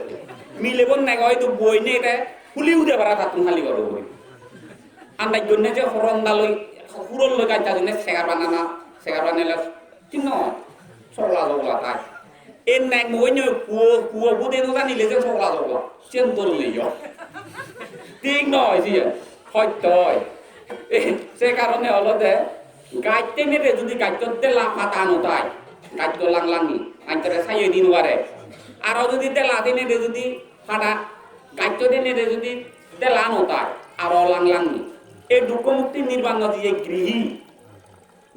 Mile bon nega oido boi nei te huli ude bara tattun hali gor gori. Andaj gonne je horonda loi, hurol loi gaj jadonne segar banana, segar banele Tinno, sogla sogla tai. En nang mo nyo puo, puo bu de no jani le je sogla sogla. Sen dol le yo. Thik noi siyen. Hoito oi. Se karone olode gaj tenede judi gajjo dela pata no tai, gajjo lang langi, gajjore sayo di no pare. Aro judi dela tenede judi pada, gajjo tenede judi dela no tai, aro lang langi. E dukko mukti nirban no jiye grihi.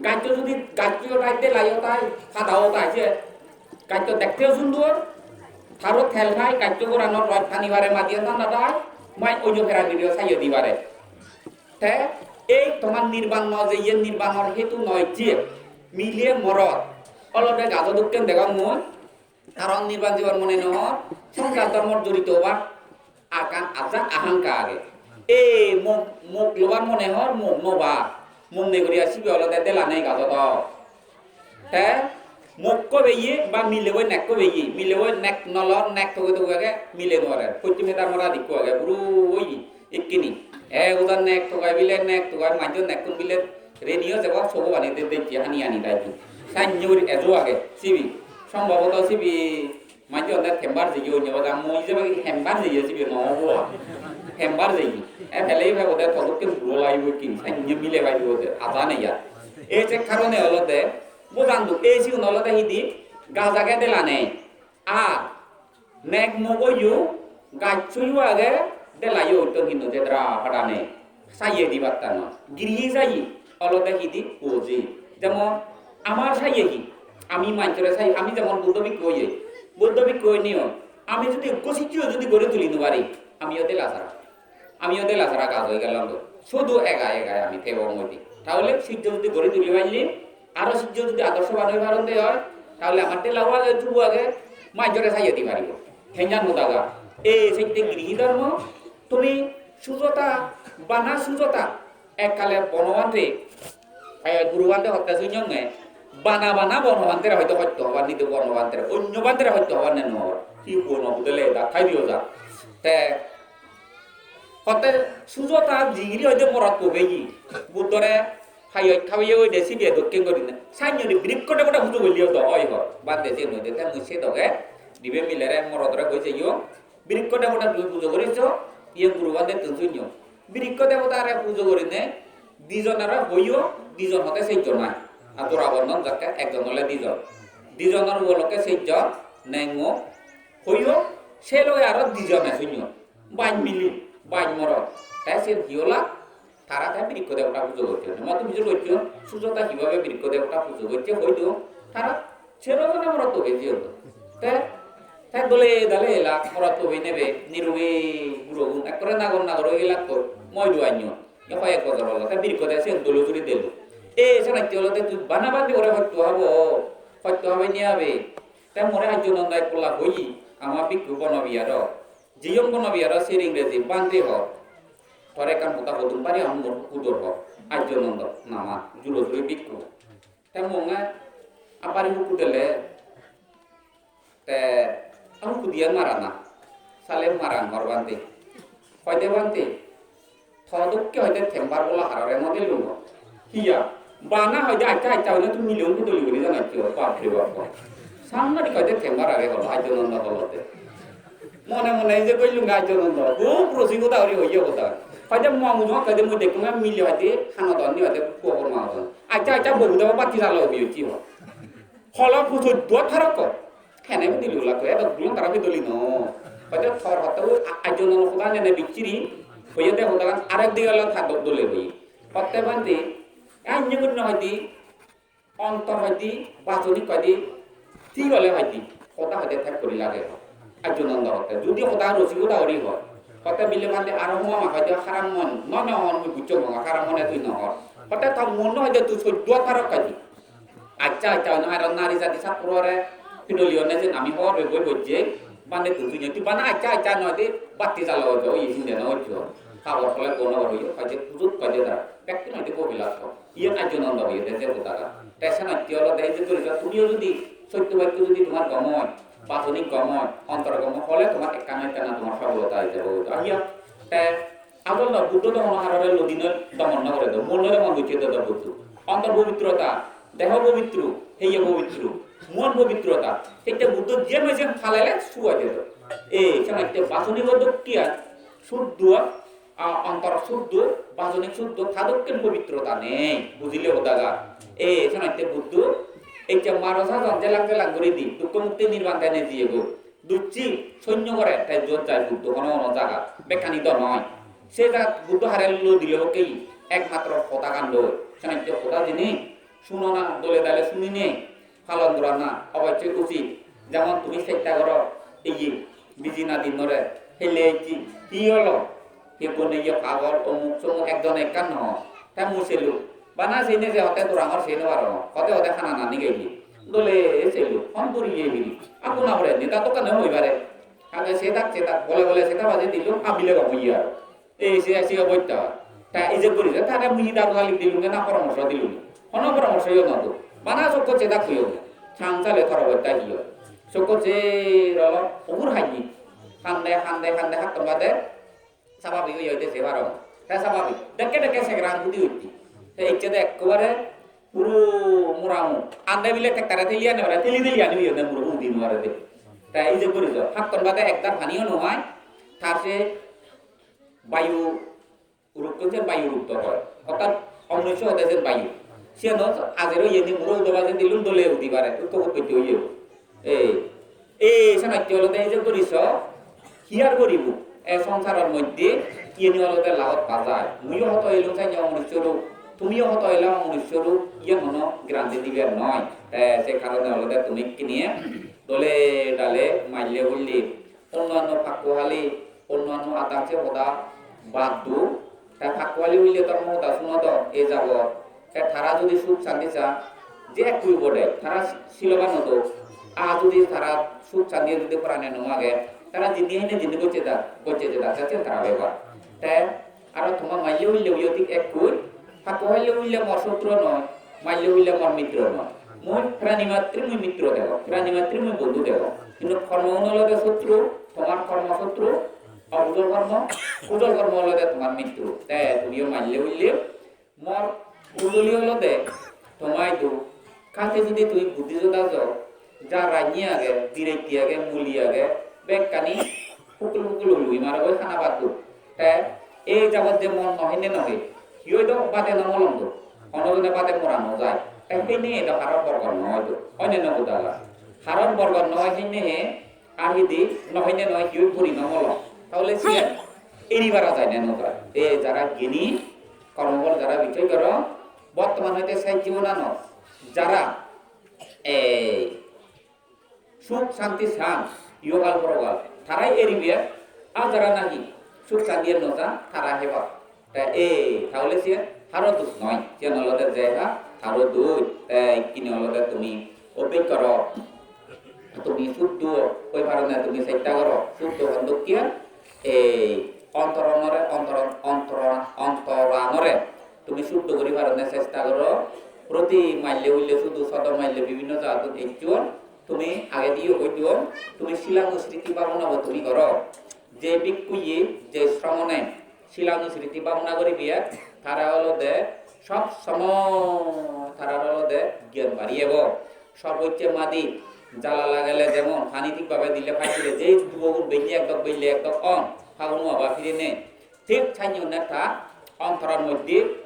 Gaccho judi, gaccho tai, delayo tai, padao tai, je gaccho dekteo sundur, taro tel pai, gaccho gorano roj pani pare, madiyo thanda tai, mai ojo pera nidiyo saiyo di pare. Te ei tomar nirban no je, iye nirbanor hetu noi je, miliye morot, olode gajo dokken degong mui, Karon nirban jibar mone no hor, songsar dhormor jorito obar akan aja ahanka age. E mok, mok lobar mone hor, mok no bar. Mok ne guriya sibe olode delane gajot o. Te mokko beye ba milebo nekko beye, milebo nek no lor, nek toge toge age, mile no lor. Pochchim hedar mora dikko age, buro oye. Ikkini, e udan nek togai bile, nek togai majjo nekkun bile reniyo jebo sobo bani de dejje hani hani dai di. Sannye guri ejo age, sibi. Sombhoboto sibi majjo onde tembar jeye onye bada mui jebe hembar jeye sibi no obo. Hembar jeye. E pele pebo de todokken buro laibo ikkini, sannye mile pai dibo de, aja nei ar. E je karone olode, bojan du, e sigun olode hidi, gaj age dela nei. Ar nek mogoyo gacchoyo age, delayo utton hinno jedra padane. Saye dibatta noi. Girihi saye olode hidi boje. Jemon amar saye hi? Ami manjore saye, ami jemon Buddho bhikkhu oye. Buddho bhikkhu oinei, ami judi ekko sijjo judi gori tuli no pari, amiyo dela sara. Amiyo dela sara gaj oi gelong do. Sudu egai egai ami tebong oi de. Tahole sijjo judi gori tuli palle, aro sijjo judi adorsoban oi paron de oi, tahole amar dela o age, jubo age, majjore saiye di paribo. Henjan hodaga. E sette grihi dhormo, tumi sujota, bana sujota, ekkale Bonobhante, e, Guru Bhante hotte sunyonge, bana bana Bonobhantere hoyto hoyto hobar nide Bonobhantere, onyo Bhantere hoyto hobar ne no hobar. Hi Bono budele da khai diyo ja. Te Hotte sujota jigiri hoide morot ko beyi. Buddhore hayot khabiye hoide sibe dokken gorine. Sannye ni birikko de goda hutu goliyo do oi ho. Bande se noide te mui se doge dibe milere morotore hoi jeyo. Birikko debota tumi pujo goriso, iye guru bhantettun sunyo. Birikko debotare pujo gorine dijonore hoyo, dijon hote sejjon ai. Ar jora bondhon jakke ekjon ole dijon. Dijonor upolokke sejjon, nengo, hoyo, se loge aro dijone sunyo. Baj mili, baj morot. Te sen hi ola? Tara te birikko debota pujo gocchon. Motto pujo gocchon, Sujata hibabe birikko debota pujo gocche hoito tara sero jone morot tobe jeyon. Te, te dole dale elak morot tobe nebe, nirogi gurogun, ekkore nagor nagor oi elak to, moi duanyo. Ye hoyek bojor olo, te birikko de siyen dole juri delo. E, senotte olode tui bana bandi ore hotto habo, hotto habe ni habe. Te more Ajjo Nonda ekkola hoye, ama bikku bono biyaro. Jiyong bono biyaro sering reji bhante hor. Tore ekkan hoda hodung pari, ami mor hudor hor. Ajjo Nonda nama, juro juri bikku. Te monge apari hukku dele, te hukku diye marana. Sale maran hor bhante. Hoide bhante, to dokke hoide temper bola harore no delung. Hiya, bana hoide accha accha hoide tui million hudoli guri janaccho, bap re bap. Sanghatik hoide temper age holo, Ajjo Nonda holode. Mone mone ije koilung Ajjo Nonda, hub rosik hoda guri hoye hoda. Hoide mo mujungot hoide mui dekkunge mile hoide hanodon ni hoide gobor magodon. Accha accha bohu debo batti jalo hoye ki ho. Holo pujo dua tharokko. Hene bidili ulak ko, edo dun tara bidili no. Hoide tor hotte o a-, Ajjo Nonda hoda nene bichiri, hoye de hodagan arek dige olak thak dole hoye. Hotte bhante, anye gunno hoide, ontor hoide, bajonik hoide, thik ole hoide, hoda hoide thek guri lage. Ajjo Nonda hotte, judi hoda rosi hoda guri hor. Hotte bile bhante aro mama hoide haram mon, no no hon mui buccho mama haram mone tui no hor. Hotte tor mon no hoide tui soddo tharok hoide. Accha, accha, ono aro nari jadi sakkurore pidoli onne je ami hobor pei boi bojje, bhante tui tui tui bana accha, accha noi de, batti jalo ojo, oye sinde no ojo. Habor pole kono hobor oye, kaje pujut kaje da, bekti noi de bobilas ko. Iyen Ajjo Nonda oye de je hodaga. Te senotte olode je guri jo, tumiyo judi sotto bakko judi tomar gom oi, basonik gom oi, ontor gom oi, hole tomar ekkan ekkan tomar sabolota oi jabo. Ahiya, te Ajol no, Buddho domono harore lodi noi, domon no gore do. Mon noi domon gocche do, do Buddho. Ontor pobitrota, deho pobitro, heye pobitro, mon pobitrota. Hitte Buddho je noi sen halele suwa de do. E, senotte basonik o dokkiyan suddho, a, ontor suddho, basonik suddho, ta dokken pobitrota nei. Bujile hodaga? E, senotte Buddho, ecche maro sajon jelang jelang guri di, dukko mukti nirban dene jiyegoi. Ducchi sonyo gore te jot jai Buddho hono hono jagat, bekkani do noi. Se jagat Buddho hare lodile hokke ekmatro hodagan loi. Senotte hoda jini sunona, dole dale sunine palon gorana obossoi usit. Jemon tumi chesta goro, ei je biji nadinore helle ecchi, hi olo? Hi gune ye pagol, omuk somuk, ekjone ekkan no hon. Te mui selung. Bana seinei je hotte dorangor sei no parong. Hotte hotte hana nani geye. Dole selung. Hon guriye biri. Akuna pore neta dokkane hoi pare. Age sedak sedak bole bole seda baje dilung, abile gom oye aro. Ei se se obosta. Ta ije guri je tare mui daru gali dilung na poramorso dilung. Hono poramorso yo no do. Bana sokko sedak hoyo. Sangsale tor obosta hi oi. Sokko se rolo obur haji. Hande hande hande hatton bade sababik oye oide se parong. Te sababik. Dekke dekke segeran hudi utti. Te ecche de ekkobare puro muramu. Ande bile tektare teli ane bare, teli teli ani oye de muro hudi no pare de. Te ije guri jo. Hakkon bade ekdar paniyo no hai. Tar se bayu uruk to sen bayu uruk to hoi. Orthat omonusso hode sen bayu. Siyan ajero yeni muro udo baje dilun dole udi pare. Utto utto oye. Ei, ei, senotte olode ije guri so, hi ar guribo? E songsaror moddhe iyeni olode lagot pa jai. Muiyo hodo elung senne omonusso rup, tumiyo hodo ela omonusso rup, iyen hono guarantee dibar noi. Te se karone olode tumi ikkine dole dale maille hulle, onno onno pakko hali, onno onno adamse hoda bad do, te pakko hali hulle dhormo hoda suno do, ei jabot. Te tara judi suk santi san, je ekku obode, tara siloban odo. Ar judi tara suk santi judi porane no mage, tara jinni hine jinni gocche da, gocche je da, sechen tara bepar. Te aro toma maille uille uyo thik ekku, hakko maille uille mor sotru noi, maille uille mor mitro noi. Mui prani matri mui mitro degong, prani matri mui bondhu degong. Hintu kormo un olode sotru, tomar kormo sotru, okujol kormo, kujol kormo olode tomar mitro. Te tumiyo maille uille, mor ujuli olode toma idu, kate judi tumi buddhi joda jo, ja ranni age, biretti age, muli age, bekkani Pukul pukul ului mare oi hana bad do. Te ei jabot je mon no henne no he, hi oi do bade no molong do. Hono jone bade mora no jai. Te henne do haror borgot no oi do. Oine no budaga. Haror borgot no oi henne he, ar hidi no henne no hi oi buri no molong. Tahole siyen eri bara jai ne no jai. Te jara gini, kormobol jara bichoi goro, bottoman hoite se jibonanot jara ei suk santi san, iyogal porogal, tarai eribe, ar jara nahi suk santi no san, tara heba. Te ei, tahole siyen taro doj noi, siyen olode je ha, taro doj. Te ikkine olode tumi obbej goro, tumi suddo oi paro ne, tumi chesta goro, suddo hon dokke, ei ontoranore, ontoran-, ontoran-, ontoranore tumi suddo guri paro ne chesta goro. Proti maille uille sudu sodo maille bibhinno jagatun ecchon, tumi agediyo hoi duon, tumi silanusriti bhabonabo tumi goro. Je bhikkhuye, je sramone silanusriti bhabona guribe, tara olode sob somoy tarar olode gyan bari ebo. Sob hocche madi, jala lagele jemon pani thik bhabe dile phai pire, je dubogun belle ekdok, belle ekdok on, phagun aba phire nei. Thik sannye onne ta ontorar moddhe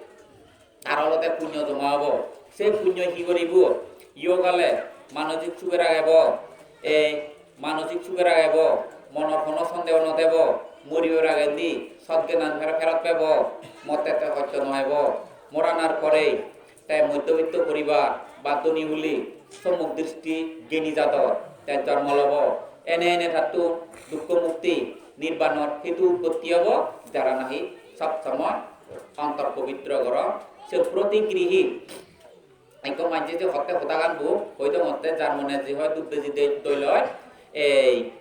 tar olode punyo joma obo. Se punyo hi guribo? Yogale manosik suge ragebo. Ei manosik suge ragebo. Monor hono sondeho no thebo. Moribar agendi sot gyanan fer-, ferot pebo. Motte te hosto no hebo. Moranar porei te moddhobitto poribar ba dhoni huli sommuk dristi gyani jador te jonmo lobo. Ene ene tattun dukko mukti nirbanor hetu utpotti obo, jara nahi sob somoy ontor pobitro goron. Se protigrihi ekko manje je hotte hodagan bo hoi dongotte, jar mone je hoi duk beji de-, doi loi, ei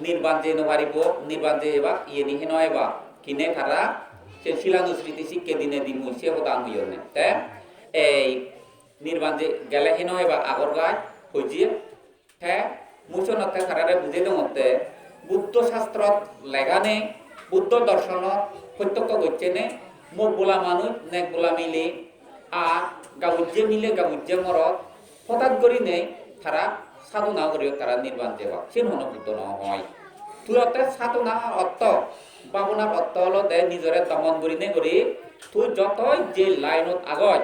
nirban je no paribo, nirban je ebak iyeni heno ebak, kine tara se silanusriti sikke dinei di mui se hodan hoyonne. Te ei nirban je gele heno ebak agor gai hoije. Te mui siyonotte tarare bujei dongotte, Buddho sastrot lega nei, Buddho dorsonot protyokko gocche nei, mok bola manuj, nek bola mile, ar gabujje mile, gabujje morot, hotat gurinei tara sadhona guriyo, tara nirban jebak. Siyen hono Buddho no oi. Tui otte sadhona ortho, bhabonar ortho olode nijore domon gurinei guri, tui jotoi je line-ot agoj,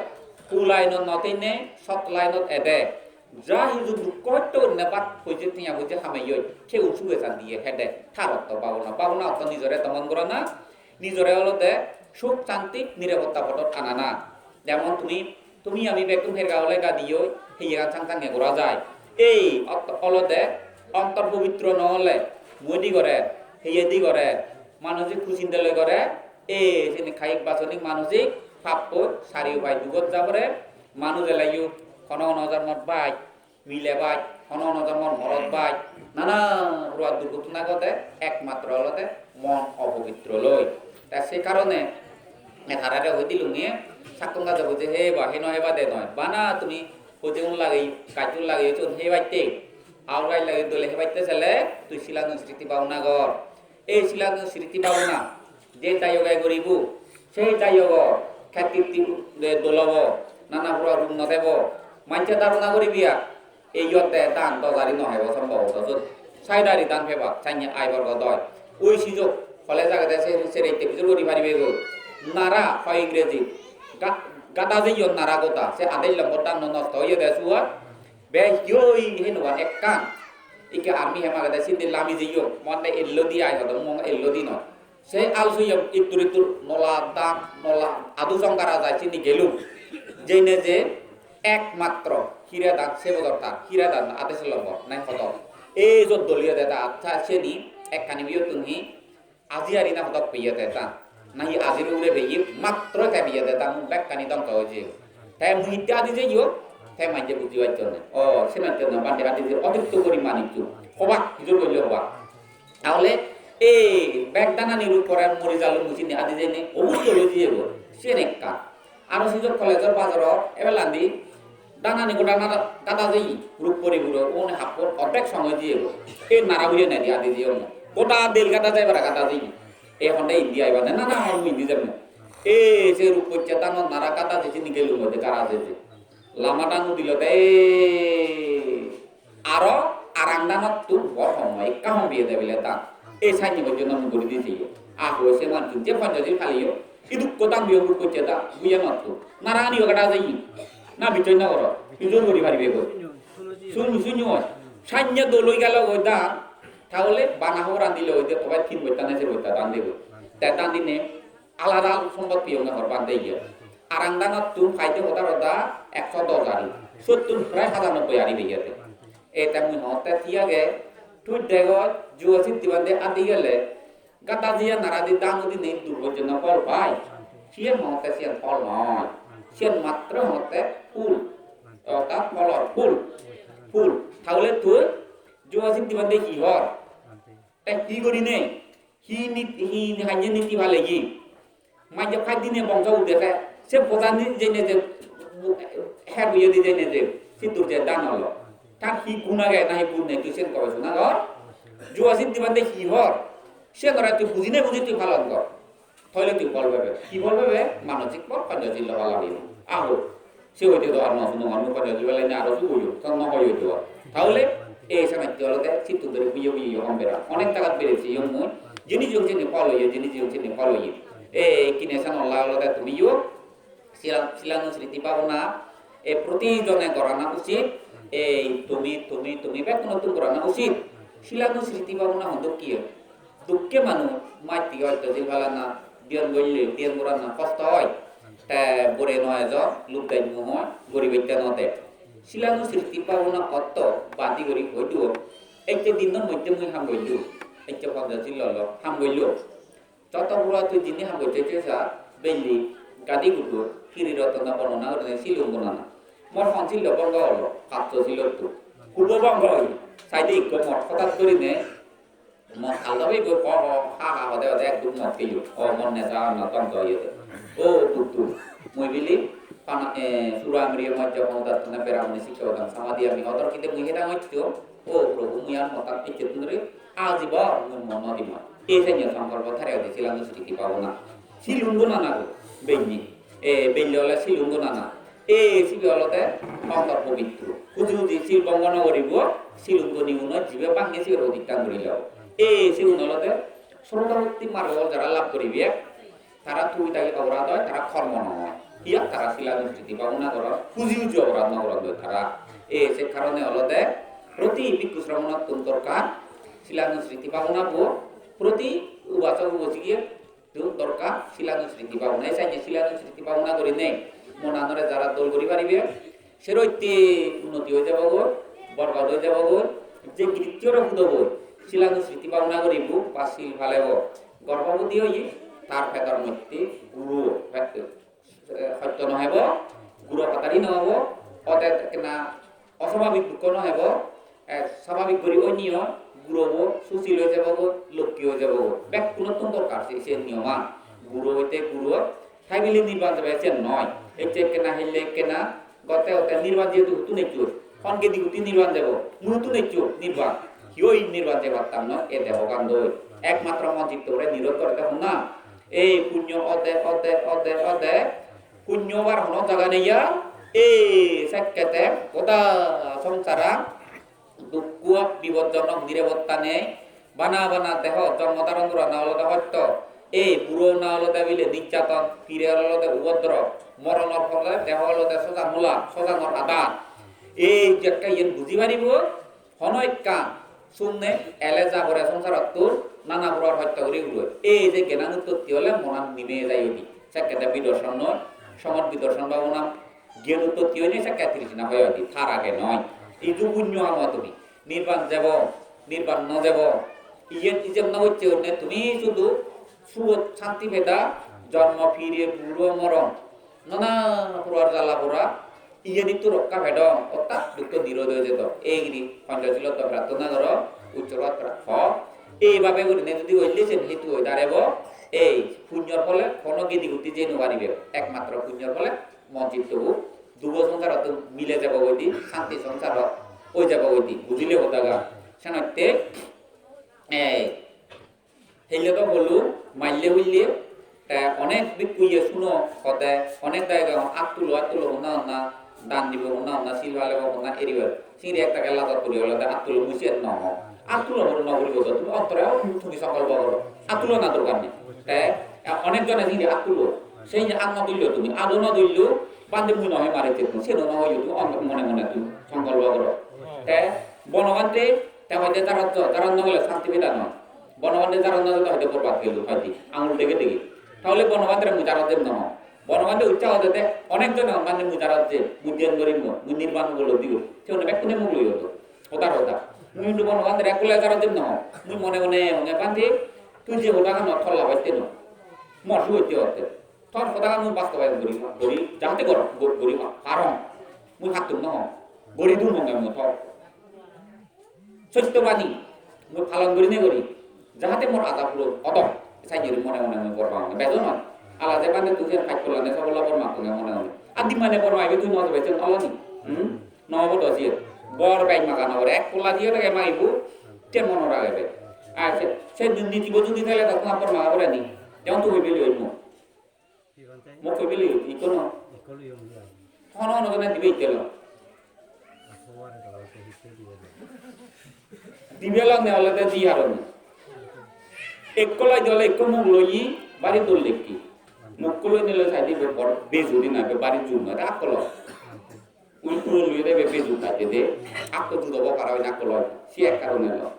ku line-ot no theinei, sot line-ot ede. Ja hiju dukko hosto gurinei bak hoije, tiya hoije hameyoi, se un suge santiye hede, tar ortho bhabona. Bhabona ortho nijore domon gorana, nijore olode suk santi nirapotta podot anana. Jemon tumi, tumi ami bekkun herga ole gadiyoi, heyegan sang sange gora jai. Ei ortho olode ontor pobitro no ole, mui di gore, heye di gore, manosik kusinde loi gore, ei sini kayik basonik manosik pappoi sari upai dugot ja pore, manuj eleyo hono hono jormot baj, mile baj, hono hono jormot morot baj, nana puror durgottun agede ekmatro olode mon opobitro loi. Ta se karone me tarare hoi dilunge, sakkon gajo buje heba, heno hebade noi. Bana tumi hojegun lagei, gajjun lagei, sun hebatte. Aur gaj lagei dole hebatte sele, tui silanusriti bhabona gor. Ei silanusriti bhabona je dayoge guribo, sei dayogo khetti dol obo, nana puror rug no thebo. Manje dharona guribe ar, ei yotte dan dos ari no hebo sombhoboto, sot sait ari dan pebak, sanye ai borgot oi. Ui sijok, college agede se, se rette pijor guri paribe goi. Nara hoi Ingreji, ga-, gada jeyon nara goda, se adej lombor dan no nosto oyede suot. Bej yoi henoan ekkan. Ikke army hem agede sindi lami jeyong. Mo ande ello di ai hodong, mo ello di noi. Se al suyem ittur ittur nola dan, nola adu songkara jai sindi gelung. Jeinei je ekmatro hire dan se bojor tar, hire dan ade se lombor, nai hodong. Ei jot doliyo de ta, ta seni ekkani biyottun hi Aji ari na hodok peye te ta. Nahi ajir ugure peye, matro te peye te ta, mui bekkani dongko oye. Te mui hitte adi jeyo, te manje buji paccho na. O, se manje na bande adi je, otitto gori manikku. Hobak, hijor golle hobak. Tahole, ei, bek danani rupore mori jalo mui sini adi jeni, obutto oye jiyegoi. Siyen ekkan. Aro sijok college-or bajorot ebelandi danani goda nada gada jeye, Rupori buro, uboni happon oddek song oi jiyegoi. Ei nara huye nedi adi jeyonne. Goda del gada jai para gada jeye. Ei honde indi aiba ne, na, na, mui indi jemmo. Ei se Rupocche danot nara gada jeye, sini gelung ode gara jeye. Lama dan udilo de, ei Aro arang danottun bor hom oi, ekka hom peye de bile dan. Ei sanne bojjor nom guri di jeye. Aho se manuchun je Panchajil paleyo, idukko dang biyo guri gocche da, buya notto. Narani ogada jeye. Na bichoi na goro. Pujor guri paribe goi. Sun, sun oi. Sanne dol oi gelo goi da. Tahole bana horan dile oi de, tobai tin bosta na ser bosta dan debo. Te dan dine alada sombot piyonge hor bhante iye. Arang danottun paide hodar hoda ekso dos ari. Sottun prai pachanobboi ari peyede. Eta mui hotte thik age, tui degoj, Jugo Siddhi Bhante adi gele, gada jiyan naradi dan udine dur pojjonto phol pai. Siyan hotte siyan phol noi. Siyan matro hotte phul. Orthat pholor phul. Phul. Tahole tui Jugo Siddhi Bhante hi hor? Te hi gurinei? Hi nit-, hi hanye niti paleye? Manje paj dine bongso udde te, se boda ni jene je, her buye di jene je, sittur je dan olo. Tar hi gun age, nahi gun nei, tui sen gobesona gor. Jugo Siddhi Bhante hi hor? Sen ore tui buji nei buji tui palon gor. Toile tui phol pebe. Hi phol pebe? Manojik phol, Panchajil loba lagi. Aho. Se hoide do ar no sunong, ar mui Panchajil loba lagi aro su hoyo, to no hoyo do. Tahole, ei sanatte olode, sittu dore buye buye yo hom bera. Onek jagat bere jeyong mui. Jeni jeyong seni phol oye, jeni jeyong seni phol oye. Ei kine san olla olode tumi yo. Sila-, Silanusriti Bhabona, e, proti jone gorana usit. Ei tumi, tumi, tumi bekkunottun gorana usit. Silanusriti Bhabona hon dokke? Dukke manuj, matti oitto jil palana, diyan golle, diyan gorana hosto oi. Te bore no ejo, lub dej no oi, goribatte no de. Silanusriti Bhabona otto badi gori hoi duo. Ecche dinno moddhe mui ham gollung. Ecche Panchajil lolo, ham gollung. Joto pura tui jinni ham gotte je sa, belli, gadi gudur, kiri rotona bornona gurinei silun gonana. Mor hon sillo bongo olo, paccho silotto. Hubo bongo oi, saide ikko mor hotat gurinei, mor hallo be ikko ho ho, ha ha hode hode ekdum mor peyo. O mor neja anna tongto oyede. O duk duk. Mui bili, pana, eh, sura amriye majja homodattana beramani sikka hodam samadhi ami odor kide mui hedang hoccho. O Prabhu, mui ar motan ecche tunre, ajibor mui mon no dimor. Ei senne songkolpo thare ode Silanusriti Bhabona. Silun gonana go, benni. E, belli ole silun gonana. E, sibe olode ontor pobitro. Huji huji sil bongo no goribo, silun goni uno jibe bange sibe odikkan guri lo. E, sigun olode srotapotti margo jara lab goribe, tara tui dagi oborad oi, tara kormo noi. Iyot tara Silanusriti Bhabona goron, huji huji oborad no goron doi tara. E, se karone olode proti bhikkhu sramonottun dorkar Silanusriti Bhabona bo, proti ubasok ubasiye tun dorkar Silanusriti Bhabona. E sanye Silanusriti Bhabona gurinei monanore jara dol guri paribe, seroitte unnoti oi jabogoi, borgot oi jabogoi, je girittiyore hudogoi, Silanusriti Bhabona guribo ba sil palebo. Gorbhoboti oye, tar pedor moddhe guro, eh, hosto no hebo, guro patari no obo, ode ekkena osababik dukko no hebo, eh, sababik guri oinei gurobo susil oi jabogoi, lokki oi jabogoi. Bekkunottun dorkar se, se niyoman. Guro oite guro, family nirban jebe sen noi. Ecche ekkena, helle ekkena, gotte gotte nirban jehetu huttun ecchon. Hon gedi gutti nirban jebo, mui huttun ecchon nirban. Hiyoi nirban jebattang noi, e debogan doi. Ekmatro mon chitto ore nirod gorede honna. Ei punyo ode, ode, ode, ode. Punyo obar hono jaga nei ar. Ei sekkete goda songsara dukko bipodjonok nirebotta nei. Bana bana deho jonmo dharon gorana olode hosto. Ei burona olode bile nirjaton, pirer olode ubodrob, moronor pore deho olode sojan hola, sojanor adan. Ei jekke iyen buji paribo, hono ekkan sunne ele ja pore songsarottun nana puror hosto guri guri. Ei je gyanan utpotti ole monan nime jai udi. Sekkede bidorsonnoi, somot bidorson bhabona gyan utpotti oinei sekke trishna hoi udi, tar age noi. Iju punyo amo tumi. Nirban jebo, nirban no jebo. Iyen ijeb no gocche onne tumi sudu sugot santi peda, jonmo pire buro moron. Nana puror jala pora, iyenittu rokka pedong, ortat dukko nirod oi jedong. Ei guri Panchashilot prarthona goro, ucchorot pra-, ho. Eibabe gurinei judi oile sen hetu oi darebo, ei punyor phole hono gedi gutti jei no paribe. Ekmatro punyor phole mon chittobo dugo songsarot mile jebo goi di, santi songsarot oi jebo goi di, bujile hodagan. Senotte, ei, helle do holo, maille huille, te onek bhikkhuye suno hode, onek dagi agon, at tulo, at tulo, honna honna dan dibo, honna honna sil palebo, honna eribo. Singiri ekdagi lajot puri olode at tulo, mui siyen no hong. Attulo goro no guribo do, tumi ottore o tumi songkolpo goro. Attulo na dorkar nei. Te, e, onek jone sindi attulo. Sei je at no tullo tumi, ado no tullo, bhante mui no hoi mari thekko, se no hoi tumi on-, mone mone tumi songkolpo goro. Te, Bonobhante, te hoide tarot, tarot no gele santi peda noi. Bonobhante tarot no gele hoide borbad gelo hoide, angul dege dege. Tahole Bonobhantere mui tarot dem no hong. Bonobhante uccha hoide de, onek jone hon bhante mui tarot jem, mui dhyan gorim, mui nirban upolobdhi gorim. Se hone bekkune muk loi odo. Hodar hoda. Mui hintu Bonobhantere ekku letter dim no. Mui mone mone honge, "Bhante, tui je hodagan hor, tor lab otte noi. Mor suk otte otte. Tor hodagan mui bastobayon guri, guri, jahate gor, gor, guri parong. Mui pattum no hong. Guri dum honge mui tor. Sottobadi, mui palon guri ne guri. Jahate mor aja puron odok." Sai guri mone mone mui bor pang. Bejon noi. Ala je bhante tui je pach polla ne sobolla bor ma tui mone mone. Adi mane bor ma ibe tui no sobe chen oloni. Hmm? No obo do siye. Bor bej maga no gore. Ek polla diye rege ma ibu. Te mono rage be. Ar se, se din di tibo judi thele ta tuma por maga gore ni. Jemon tumi bili oi mo. Mo ko bili ikko no. Hono hono jone dibe ikko lo. Dibe lo ne olode di harone. Ekko loi dole ekko muk loyi bari dol lekki. Mukko loi nile sai dibe bor bejuri na be bari jur na akko lo. Ui puro lui debe beju kate de, akko judo bo para oi nakko loi, si ek karone lo.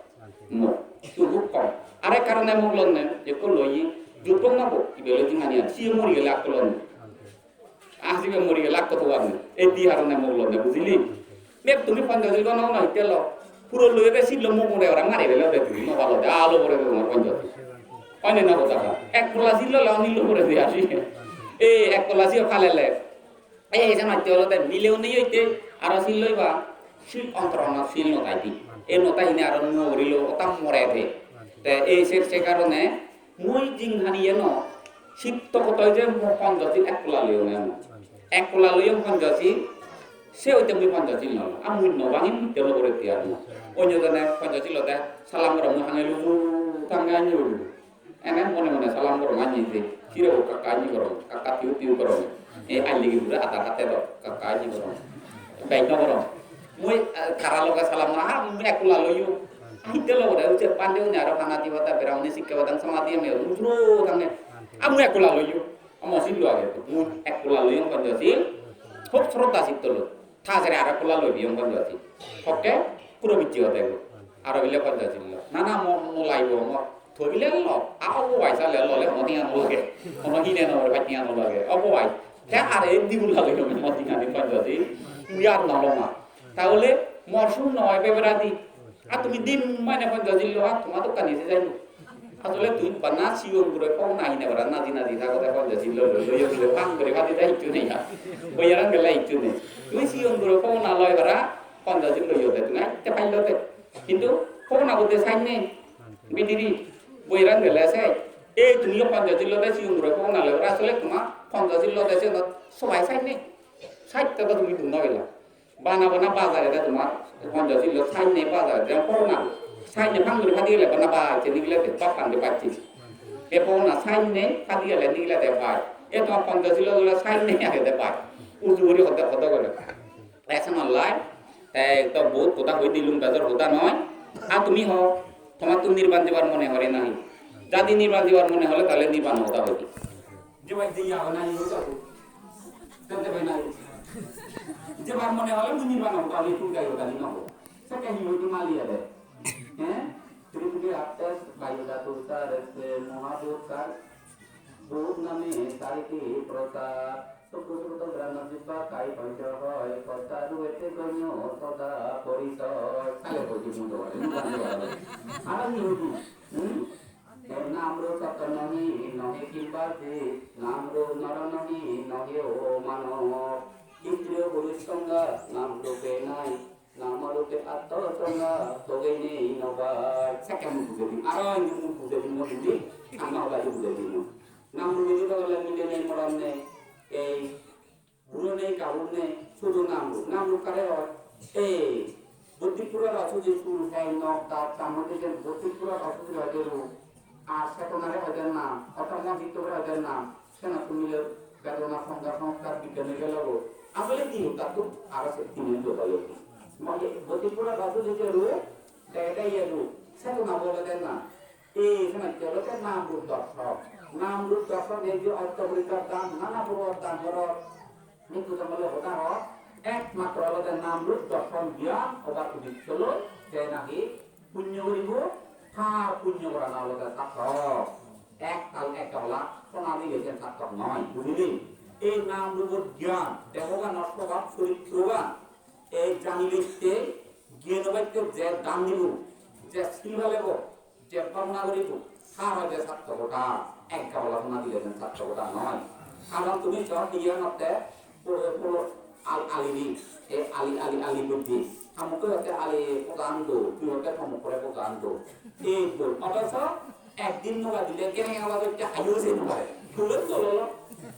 Mo, tu huk kom. Are karone muk lonne, ekko loi, jutong na bo, ibe loi jingani an, si mori gele akko lonne. Ah, si be mori gele akko to warne. E di harone muk lonne, bujili? Mep tumi panjajil kono kono hitte lo. Puro lui de si lo muk mure ora mari bele de tumi, mo balo de, alo bore de mo panjajil. Oine na kotha ka. Ek polla si lo, lo ni lo bore de asi. E, ek polla si o khalele. Ei, ei, senotte olode mile une oite aro sil loiba, sil ontoronot sil no tai di. Ei no tai hine aro nuo guri lo, otta more de. Te ei se, se karone mui jinghani eno, sitto kotoi je mo Panchashil ek polla loyong eno. Ek polla loyong Panchashil, se oite mui Panchashil no. Ar mui no bangim, te lo gore tiar mo. Onyo jone Panchashil ode, salam goro mui hange luju, tange anyo luju. Ene mone mone salam gorong anni je, sire o kakka anni gorong, kakka tiu tiu gorong. E ailegi pura adar hatte do, kakka anni gorong. Bai no gorong. Mui, eh, tara loge salam na, ha, mui ekku lalo yo. Ahi de loge, uje pande une aro hana diba ta bera une sikke badang sama diye me, ujro tange. A mui ekku lalo yo. Amo sil lo age, mui ekku lalo yo Panchashil. Hub sroddha sitto lo. Thajere aro ekku lalo yo Panchashil. Hokke, puro bijje ode go. Aro bile Panchashil lo. Na, na, mo, mo laibo, mo. Thobile lo, a obo bai sale lo le hono tenga no lage. Hono hine no bai tenga no lage. Obo bai. Te are digun lage no mo tenga ni Panchashil. Mui ar no loma. Tahole mor sun no ebe beradi. A tumi dim mane Panchashil lo a tuma dokkani se jai no. Asole tui bana sigon guro pogona hine bara naji naji thagote Panchashil lo lo lo yo guro pang guri badi da hissu nei ya. Boyaran gele hissu nei. Tui sigon guro pogona loi bara Panchashil lo yo de tumi te pailo de. Hintu pogona gute sai nei. Bidiri, boiran gele se, ei tumi yo Panchashil lo de sigon guro pogona loi, asole tuma Panchashil lo de se no sobai sai nei. Sai te do tumi dun no gela. Bana bana bazar ede tuma Panchashil lo sai nei bazar ede pogona. Sai nei pang guri padi gele bana ba che nigile de, bak pang de bacche. E pogona sai nei padi gele nigile de bai. E tuma Panchashil lo sai nei age de bai. Uju guri hoda hoda gore. Te senollai, te to bohut hoda hoi dilung, bejor hoda noi. Ar tumi ho, tomattun nirban jebar mone hore nahi? Jodi nirban jebar mone hole, tale nirban hoda hoi di. Jebar je ago nahi hoi jago. Te jebar nahi. Jebar mone hole mui nirban hoda hoi, tui gai hoda ni no ho. Sekke hi hoi tui mali ade. He? Tripuri atte bayu dhatu sar se mohabhut sar. Bhut name sar ki prosar. Sukku sukku to grana jibba kai pancho hoy, kota ruete gonyo toda porisoy. Sale hoy di mudo hoy, mudo hoy. Ara ni hoy di. Hmm? E nam ro sotto nohi, nohi kimba ji, nam ro noro nohi, nohi o mano. Istriyo purush songga, nam rupe nai. Namo rupe atto tonga togene no pai. Sekke mui bujei dim. Aro indi mui bujei dim, mui bujei dim. Ama hoda bujei dim. Nam rupe ni togole mile nei, moron nei. Ei buro nei, gabur nei, sudu nam rup. Nam rup kare hoi? Ei botti pura rasu je sul hei nok dat tamodi je botti pura rasu je hoi de rup. Ar setonare hoide nam, orthat mojitto hoide nam, senottun mile bedona songga songskar bigyani gelo go. Asole hi hottatto aro se tinen joda logi. Mane botti pura rasu je je rup, Te, te iye do, se do na bole de na. Ei se na ke lo te nam rup dorshon. Nam rup dorshon ei je otto porikkar dan, nana puror dan goror. Hintu jongole hoda ho, ekmatro olode nam rup dorshon gyan obar uddesho loi, je nahi punyo guribo, tar punyo gorana olode sarthok. Ek tal ek gabala sona dile sen sarthok noi, bujili? Ei nam rupor gyan, deboganor sobab choritrogan, ei janile te, gyan obatte je dan dibo, je sil palebo, je bhabona guribo, tar hoide sarthokota, ek gabala sona dile jen sarthokota noi. Karon tumi jor diye notte, puro, puro al-, alini, e ali, ali, ali gojje. Hamukke hotte ali poja an do, tui hotte hamukkore poja an do. Ei gor, othoso ekdin noga dile, kereng abar hotte hayo se noga. Tulen dolo.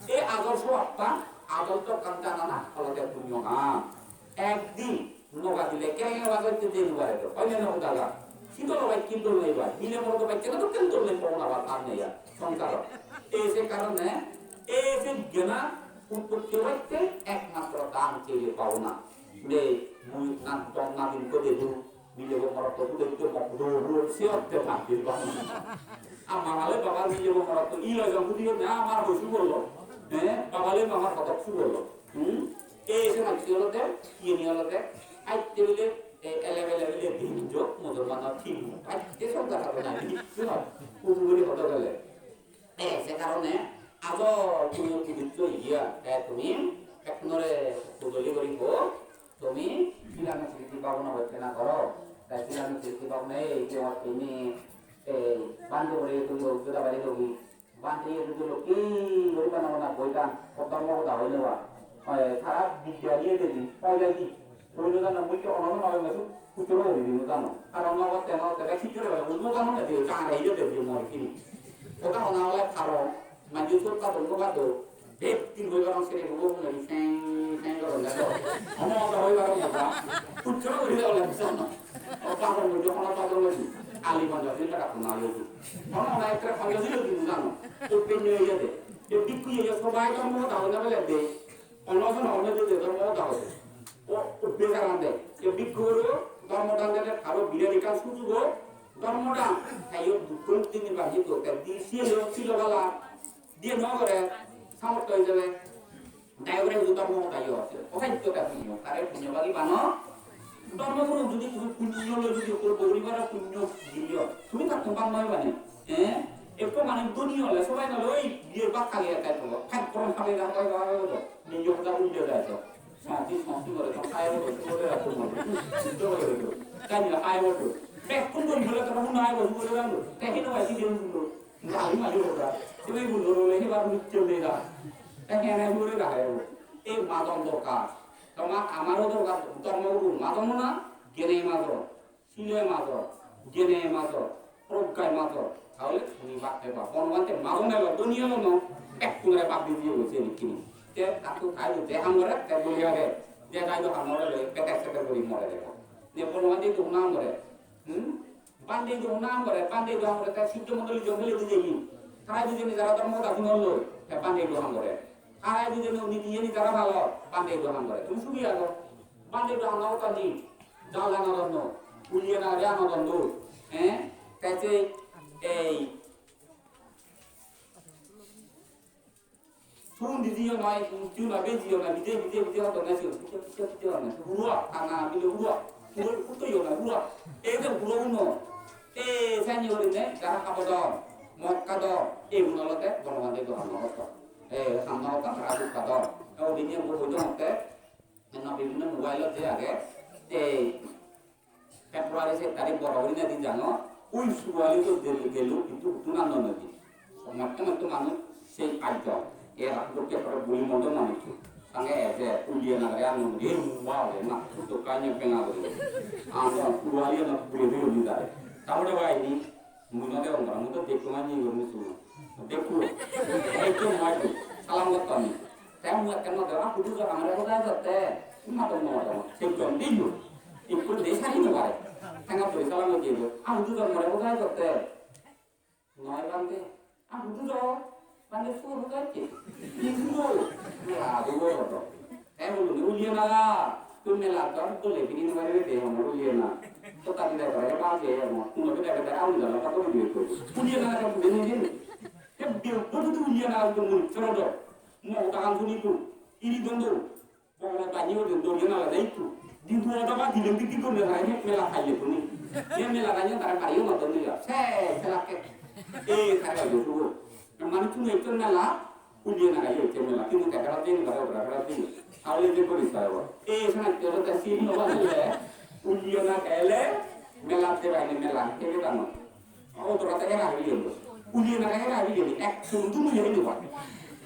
Ei ador sobabta, ador dokkan janana, olode punyo ham. Ekdin noga dile, kereng abar hotte je noga do. Oine noga dala. Sito loga kin dol nei bai. Bile moro do bai, kena to ken dol nei, pona ba ar nei ar. Songsaro. Ei se karone, ei se gena utpotti hoitte ekmatro dan chele pabona. Nei, mui na, don na din ko dedu. Milebo morotto hudu ikko mok hudu hudu siyotte bhante bhante. Amma male baba milebo morotto ilo jong hudu ne amar hosu bollo. Eh, baba le amar hodok su bollo. Hmm? Ei se manchi olode, iyeni olode, atte bile, eh, ele bele bile din jo, mujurmano tin. Atte songkar hodok nai. Hudu guri hodok ele. Te se karone ado tumi pibitro iya, te tumi ekkunore hojoli guri ho, tumi silami sriti bhabona bojjena goro, te silami sriti bhabona ei je tumi ei bhante guri tumi ujjora bari logi, bhante iye tumi lokki guri bana bana boi tan, hoddor mogoda hoi neba, tara bidya diye debi, pai jaidi. Tumi no jano, mui to ono no mabe mesu, kuchoro guri di no jano. Aro no gotte, no gotte, bek sicchore bele, no jano na de, jane ide de, de mor kini. Hoda hona ole paro, manje sot ka don no bado, bek tin goi gorong sere bugo hone, seng, seng gorong na do. Ono oda hoi gorong na, kuchoro guri de ole jano. O paro mui to ono paro mui, ali banja din ka na yo. Ono na ekra paro di no jano. Open no ye de. Ye bikku ye sobai to mo da hona bele de. Ono sono ono je je dhormo hoda hoye. O, o bejaran de. Je bhikkhu guru dhormo dan dede aro birat ekkan sujog o dhormo dan. Te iyot Buddho murti nirban hito. Te di silo, silo bala. Diye no gore, samortho oi jebe. Dai gore hudu dhormo hoda yo. O saitto ta punyo. Tare punyo bagi bano. Dhormo guru judi tumi punyo loi judi korbo guri paro punyo diyo. Tumi ta tumban noi bani. Eh? Ekko mane dhoni ole sobai no loi, biye bak khali ekka to. Phak koron khali na hoi hoi hoi. Ninjo hoda ulde jai to. Santi santi gore to khai gore, gore ra to mo. Siddho gore to. Kani ra khai gore to. Bekkun gori bole to mo nai gore gore ra. Te hino bai siddho gore. Nai ma gore ra. Sibe gore gore he bar mucche le ra. Te hene gore ra he. E madon dorkar. Toma amaro dorkar, dhormo guru madon na, gene madon. Sile majo, gene majo, proggai majo, tahole tumi bhagge ba. Bhogobante majo nelo, duniya lo no, ekkunore bhag di diye hoyse nikkini. Te tattun tai je ham gore, te boli age, je tai do ham gore, loi petek setek guri more debo. Je Bhogobante idu hona ham gore, hmm? Bhante idu hona ham gore, Bhante idu ham gore, te sijjo mondoli jongole di jeyi. Tara idu jeni jara dhormo hoda hunon loi, te Bhante idu ham gore. Tara idu jeni uni diye ni jara bhalo, Bhante idu ham gore. Tumi sugi ago, Bhante idu ham gore tani. Jala nodon no, uliye na rea nodon do, eh? Te se ei sun didiyo noi, sun diyo noi, bejiyo noi, bide, bide, bide hodon na siyon, bide, bide, bide hodon na siyon. Hurua, tana, bide hurua, hurua, hurua yo noi, hurua. Ei je hurua uno, ei sani hori ne, jara habodon, mot kadon, ei uno lote, Bhogobante dogan no hoto. Ei, hamna hoto, tara duk kadon. Ei, odi niye bo hoito hote, Eno bibhinno mobile-ot je age, ei February sat tarik boro gurinei di jano, ui suwali to gelu, gelu, hintu huttun anno noi di. Somajje matto manuj sei ajjo, era dokke pore buri mondo manuj. Sange eje, uliye nagare anno noi di, ei mobile, na, hutto kanye penga guri. Anno, suwali anno buri buri di dare. Tamore bai ni, Mui no degong, mui do dekko mani guri musuno. Dekko. Ekko mui do. Salam gotton. Te mui ekkan no degong, "Ah, hudu jor amare hodai jotte." Mui madon no madon. Ekjon diyo. Ekko de sari no pare. Tenga puri salam gotton. "Ah, hudu jor amare hodai jotte." Noi bhante. "Ah, hudu jor." Bhante sur hodai jotte. Hindu. Ya, do do do. Te bolu, "Uliye naga." Tui mela dor dole bini no paribe de, hono uliye na. To ta dile gore ba je hono. Uno bede bede aun dala ta kori dibe to. Uliye na ka bini ni. Ke bi ko tu uliye na ko mun choro do. Mo ta kan suni tu. Iri dondo. Bogolo ta ni o dondo ye na la dai tu. Di tu da ba di le di dondo na ni mela khaye tu ni. Ye mela khaye ta khaye ma dondo ya. Se se la ke. E khaye do tu. Mane tu ne tu mela. Uliye na gaiye ecche mela, hintu te phero din, ghore ghore phero din. Tahole je gori saibo. Ei, sena te ro te sin no bajile, uliye na gaile, mela te baile mela, te ke dano. O to rate era uliye no. Uliye na gaile era uliye no. Ek sun du uliye no ba.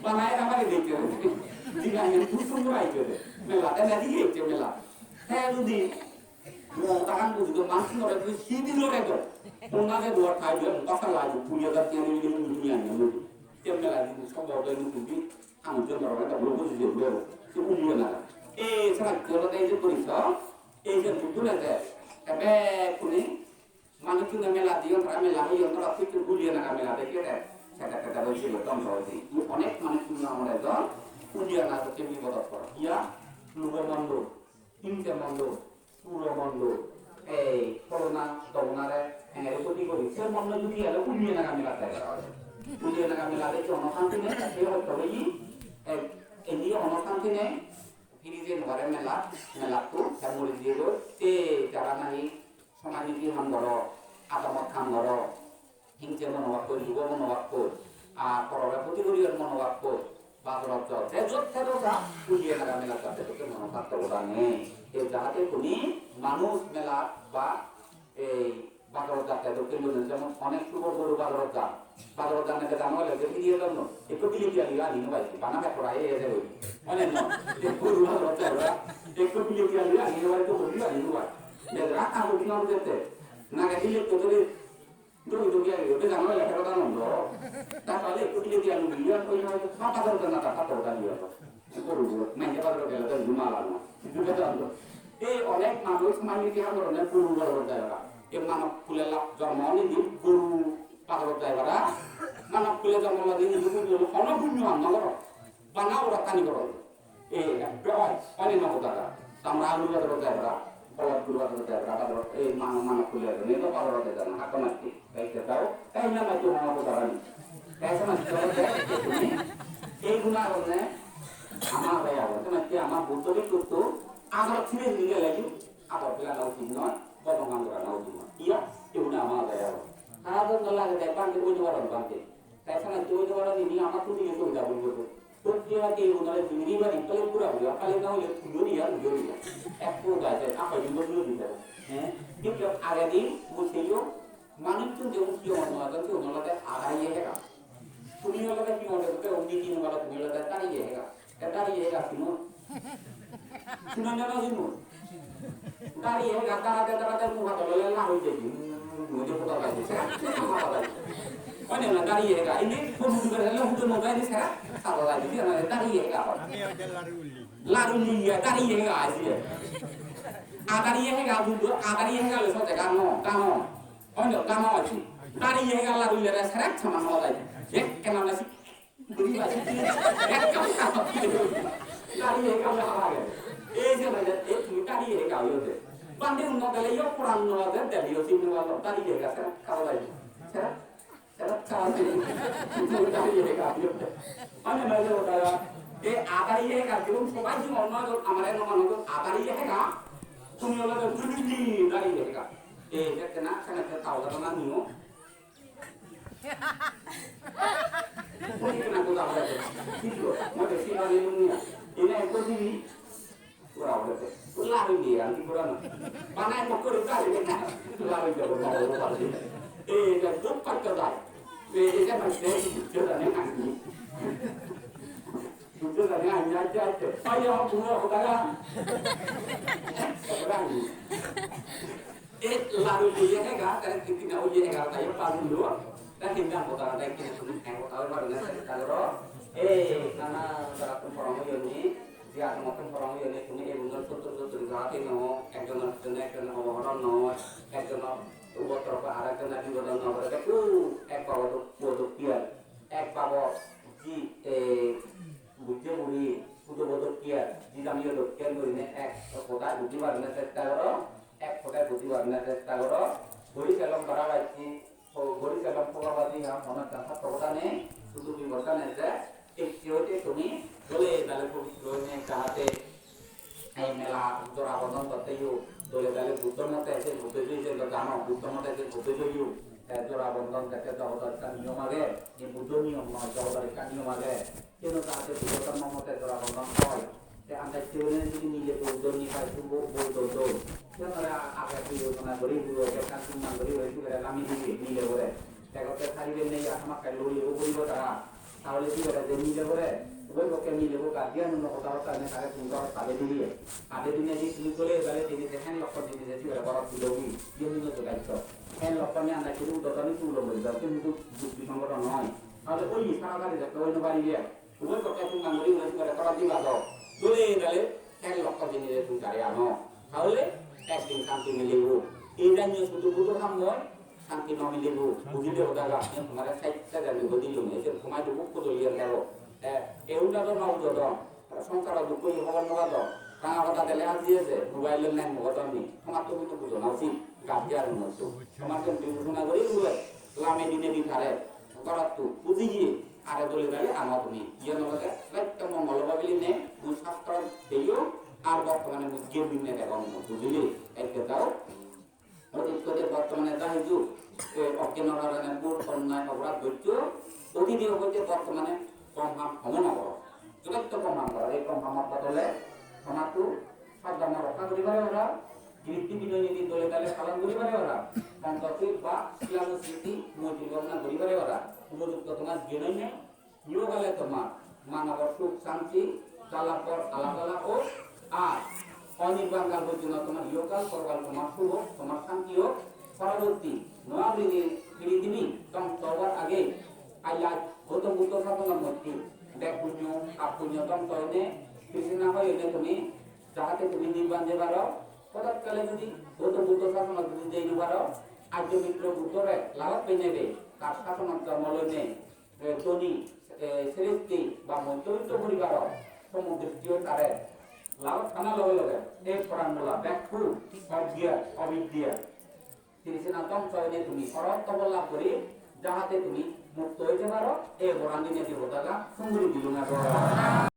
Bana era bare de ke. Diga ni du sun bai ke. Mela te na diye ecche mela. Te du di. Mo takan buji do mansi ore du si di lore do. Onna de do thai do, mo ta sa la du, uliye da te ni ni ni ni ni. Te mela di sobo de ni tu di. Ang jom ro da bolo buji de bolo. Te uliye na. E sara ko da je kori so. E je buddhu na de. Ebe kuni manuchune mela diyon, tara mela hoyon, tara thik uliye na mela dekhe de. Seta seta boi silo tom so di. Onek manuchune amare do uliye na to kemi bodot koro. Iya, lugo mondo, hingse mondo, suro mondo, ei corona dogonare engere goti gori. Se mondo judi ele uliye na mela de. Uliye na mela de jono santi ne, se hotto hoyi, ei, ei jono santi ne, hini je nore mela, mela tu, ta muri diye do, te jara nahi Somajniti ham goro, adamot ham goro, hingse monobhab goi, lubo monobhab goi, ar porore hoti goribar monobhab goi, bazarot jo, te jot te do ja, uliye naga mela jate dokke monobhab to goda nei. Ei jahate tumi manuj mela ba ei bazarot jate dokke lone jemon onek sugor goru bazarot ja, bazarot jane de jano ole je pidie don no, ekko bileti ali ani no bai, bana bek kora ei ese goi. Mane no, ekko goru bazarot ja, ekko bileti ali ani no bai, to goru ani no bai. Bedra ka hobi na udette. Nage dile to dile. Doi doi age, ote jano ele kero dano do. Ta pale ekko dile dia lu dia, oi na, ta ta dor na, ta ta dor dia. Goru, manje padro gele to lu mala no. Itu ke dano. E onek manuj manje ki hamor ne goru goru dai ora. E mano kule la, jormo ni di goru padro dai ora. Mano kule jormo la di ni goru, ono gunyo an no goro. Bana ora tani goro. E, bhai, pani no hoda. Tamra alu bador debra, kolot guru bador debra, bador, e, mano, mano kule bador, ne to bador debra, hakko masti. Ei ke tau, ei na masti mano hoda ni. Ei sama hoda ni. Ei guna hoda ni, ama hoda ya, hoda ni, ama buddho bhikkhu to, agar chile ni gele ju, agar pila na uchit noi, bodong ham gora na uchit noi. Iya, ei guna ama hoda ya. Hara to dola ke depan ke ujwar bante. Te sene tui to aro nini ama tuni ke tui jabo bole. Tui ki aro ke unare jingiri bari pale pura bole, pale na hole tui ori ar ori. Ekko gaje apa jumbo jumbo di jabo. He? Kintu age din bujiyo, manuj tun je utti ono age, tun ono lage agari ye hega. Tuni ono lage ki ono lage, undi ki ono lage, tuni lage tari ye hega. Te dari ye ga sino. Sino na na sino. Dari ye ga tara te tara te muha tole la hoi je. Mui je kota bai je. Kone na dari ye ga. Ini ko mudu ga la hudu mo bai ni sara. Sara la ji na dari ye ga. Laru ni ya dari ye ga asi. A dari ye ga hudu, a dari ye ga le so te ga no, ga no. Kone ga no asi. Dari ye ga laru le sara sama no bai. Ye kena na si. Guri basi tumi ekka ekka guri. Dari hega hara ge. Ei je bhai, ei tumi dari hega hoye de. Bande unno gele yo puran no de, de yo sin no lo, dari hega se, karo dai. Se, se, karo dai. Tumi dari hega hoye de. Mane, mane, o dara, e adari hega, jibon sobai jibon no, amare no mano, adari hega. Tumi lo de, tumi dari hega. E, je kena, kena, kena, tau da na niyo. Kodi kena goda hoda de. Kito, mode sila ni dunia. Ina kodi ni. Pura hoda de. Lari ni, anti pura na. Bana ko kori kari de. Lari de, lari de. Eh, da duk pat ka da. Eh, da ma de, da ne kan ni. Buddho jani anya aja aja. Ayo, buddho hoda ya. Orang ni. E laru ye hega, tare titina ye hega, tayo paru lo. Ta hinda hoda, ta kine sunu hega, ta baru na sa ta ro. E, nana, tara tum porong yo ni, jia tum tum porong yo ni, tumi e bundor sutur sutur jati no, ekjon ekjon ekjon obohoron no, ekjon ubotor pa arekjon na bigodon no, bole ku, ek babo duk, bo duk pian, ek babo ji, e, bujje buri, Hudu bodo kiya, jidamiyo do kiya gurinei ek hodai bujibar na chesta goro, ek hodai bujibar na chesta goro. Gori selong bara bacchi, gori selong poga baji ha, hono ekkan satto hoda nei, sudu ki hoda nei je, ekki hoite tumi dole dale pobitro oinei jahate ei mela jora bondon gotte yo, dole dale Buddho mote se Buddho jui je do jano, Buddho mote se Buddho jui yo, te jora bondon gotte jogodor ekkan niyom age, ni Buddho niyom noi, jogodor ekkan niyom age. Keno jahate Buddho dhormo mote jora bondon oi. Te andacche gurinei jodi mile bou don ni pai, bou, bou don don. Te onore a-, age porikolpona guri, guri ekkan summan guri, guri sibere lami dibe, mile bore. Te gotte sari benne ya hamakkai loi lebo guribo tara. Tahole sibere je mile bore, uboi pokke mile bo guardian uno hoda hoda ene tare tumi ghorot pade dibe. Pade dinei di tumi dole dale dinei je hen lokkon dinei je sibere ghorot tulogi, iyen hintu daitto. Hen lokkon ni andacche guri udodon ni tulo guri, hintu jukti songoto noi. Tahole oi sara sari dekte oi no paribe. Ubot pokke tumi nang guri guri sibere tara diba do. Dole dale ek lokko jinich tumi tare ano. Tahole ekdin santi milibo. Ei janye sudu budu ham noi, santi no milibo. Bujile hoda ga, tomare sai sai jani godi jone. Ese tomai dubu ko doliyan debo. Eh, e unda do no udo do. Songsaro dukko ye hobor no do. Ranga hoda dele aji ese, mobile len mo do ni. Tomar to budo na usit. Gajjar no to. Tomar to budo na guri guri. Lame dine di tare. Gorottu bujiye, are dole dale ano tumi. Iyen olode ekdom mongol obo bilinei, mui sastro deyo, ar bortomane mui gyan dinei degong, bujili? Ekke dao. Otit hode bortomane ja hiju, e, oggyano karone bhul onnay oporad gojjo, otide hoite bortomane gom ham homo no goro. Joto gom ham goro, ei gom hamor bodole tomattu sat dhormo rokka guri pare ora, giritti binoy niti dole dale palon guri pare ora, ponchosil ba silalu sriti moitri bhabona guri pare ora, upojukto tomar gyan nei, iho gale tomar manobor suk santi, jalapor alak alak ok, ar onirban kal porjonto tomar ihokal porokal tomar suk ok, tomar santi ok, poroborti noa piri-, piridibi dhongso obar age, aaj Gautam Buddho sasonor moddhe bek punyo, pap punyo dhongso oine, trishna hoyone tumi jahate tumi nirban jei paro, hodat kale jodi Gautam Buddho sasonot jodi jei no paro, Arjo Mitro Buddhore lagot peinei de, tar sasonot jonmo loinei, eh, dhoni, eh, sreshti ba modhyobitto poribaror somodristi oi tare lagot pana loge loge ei poranbola bekku ogyan, obidya, trishna dhongso oinei tumi porotto phol lab guri, jahate tumi mukto oi jei paro, ei boran dinei di hodagan sum guri dilung aro.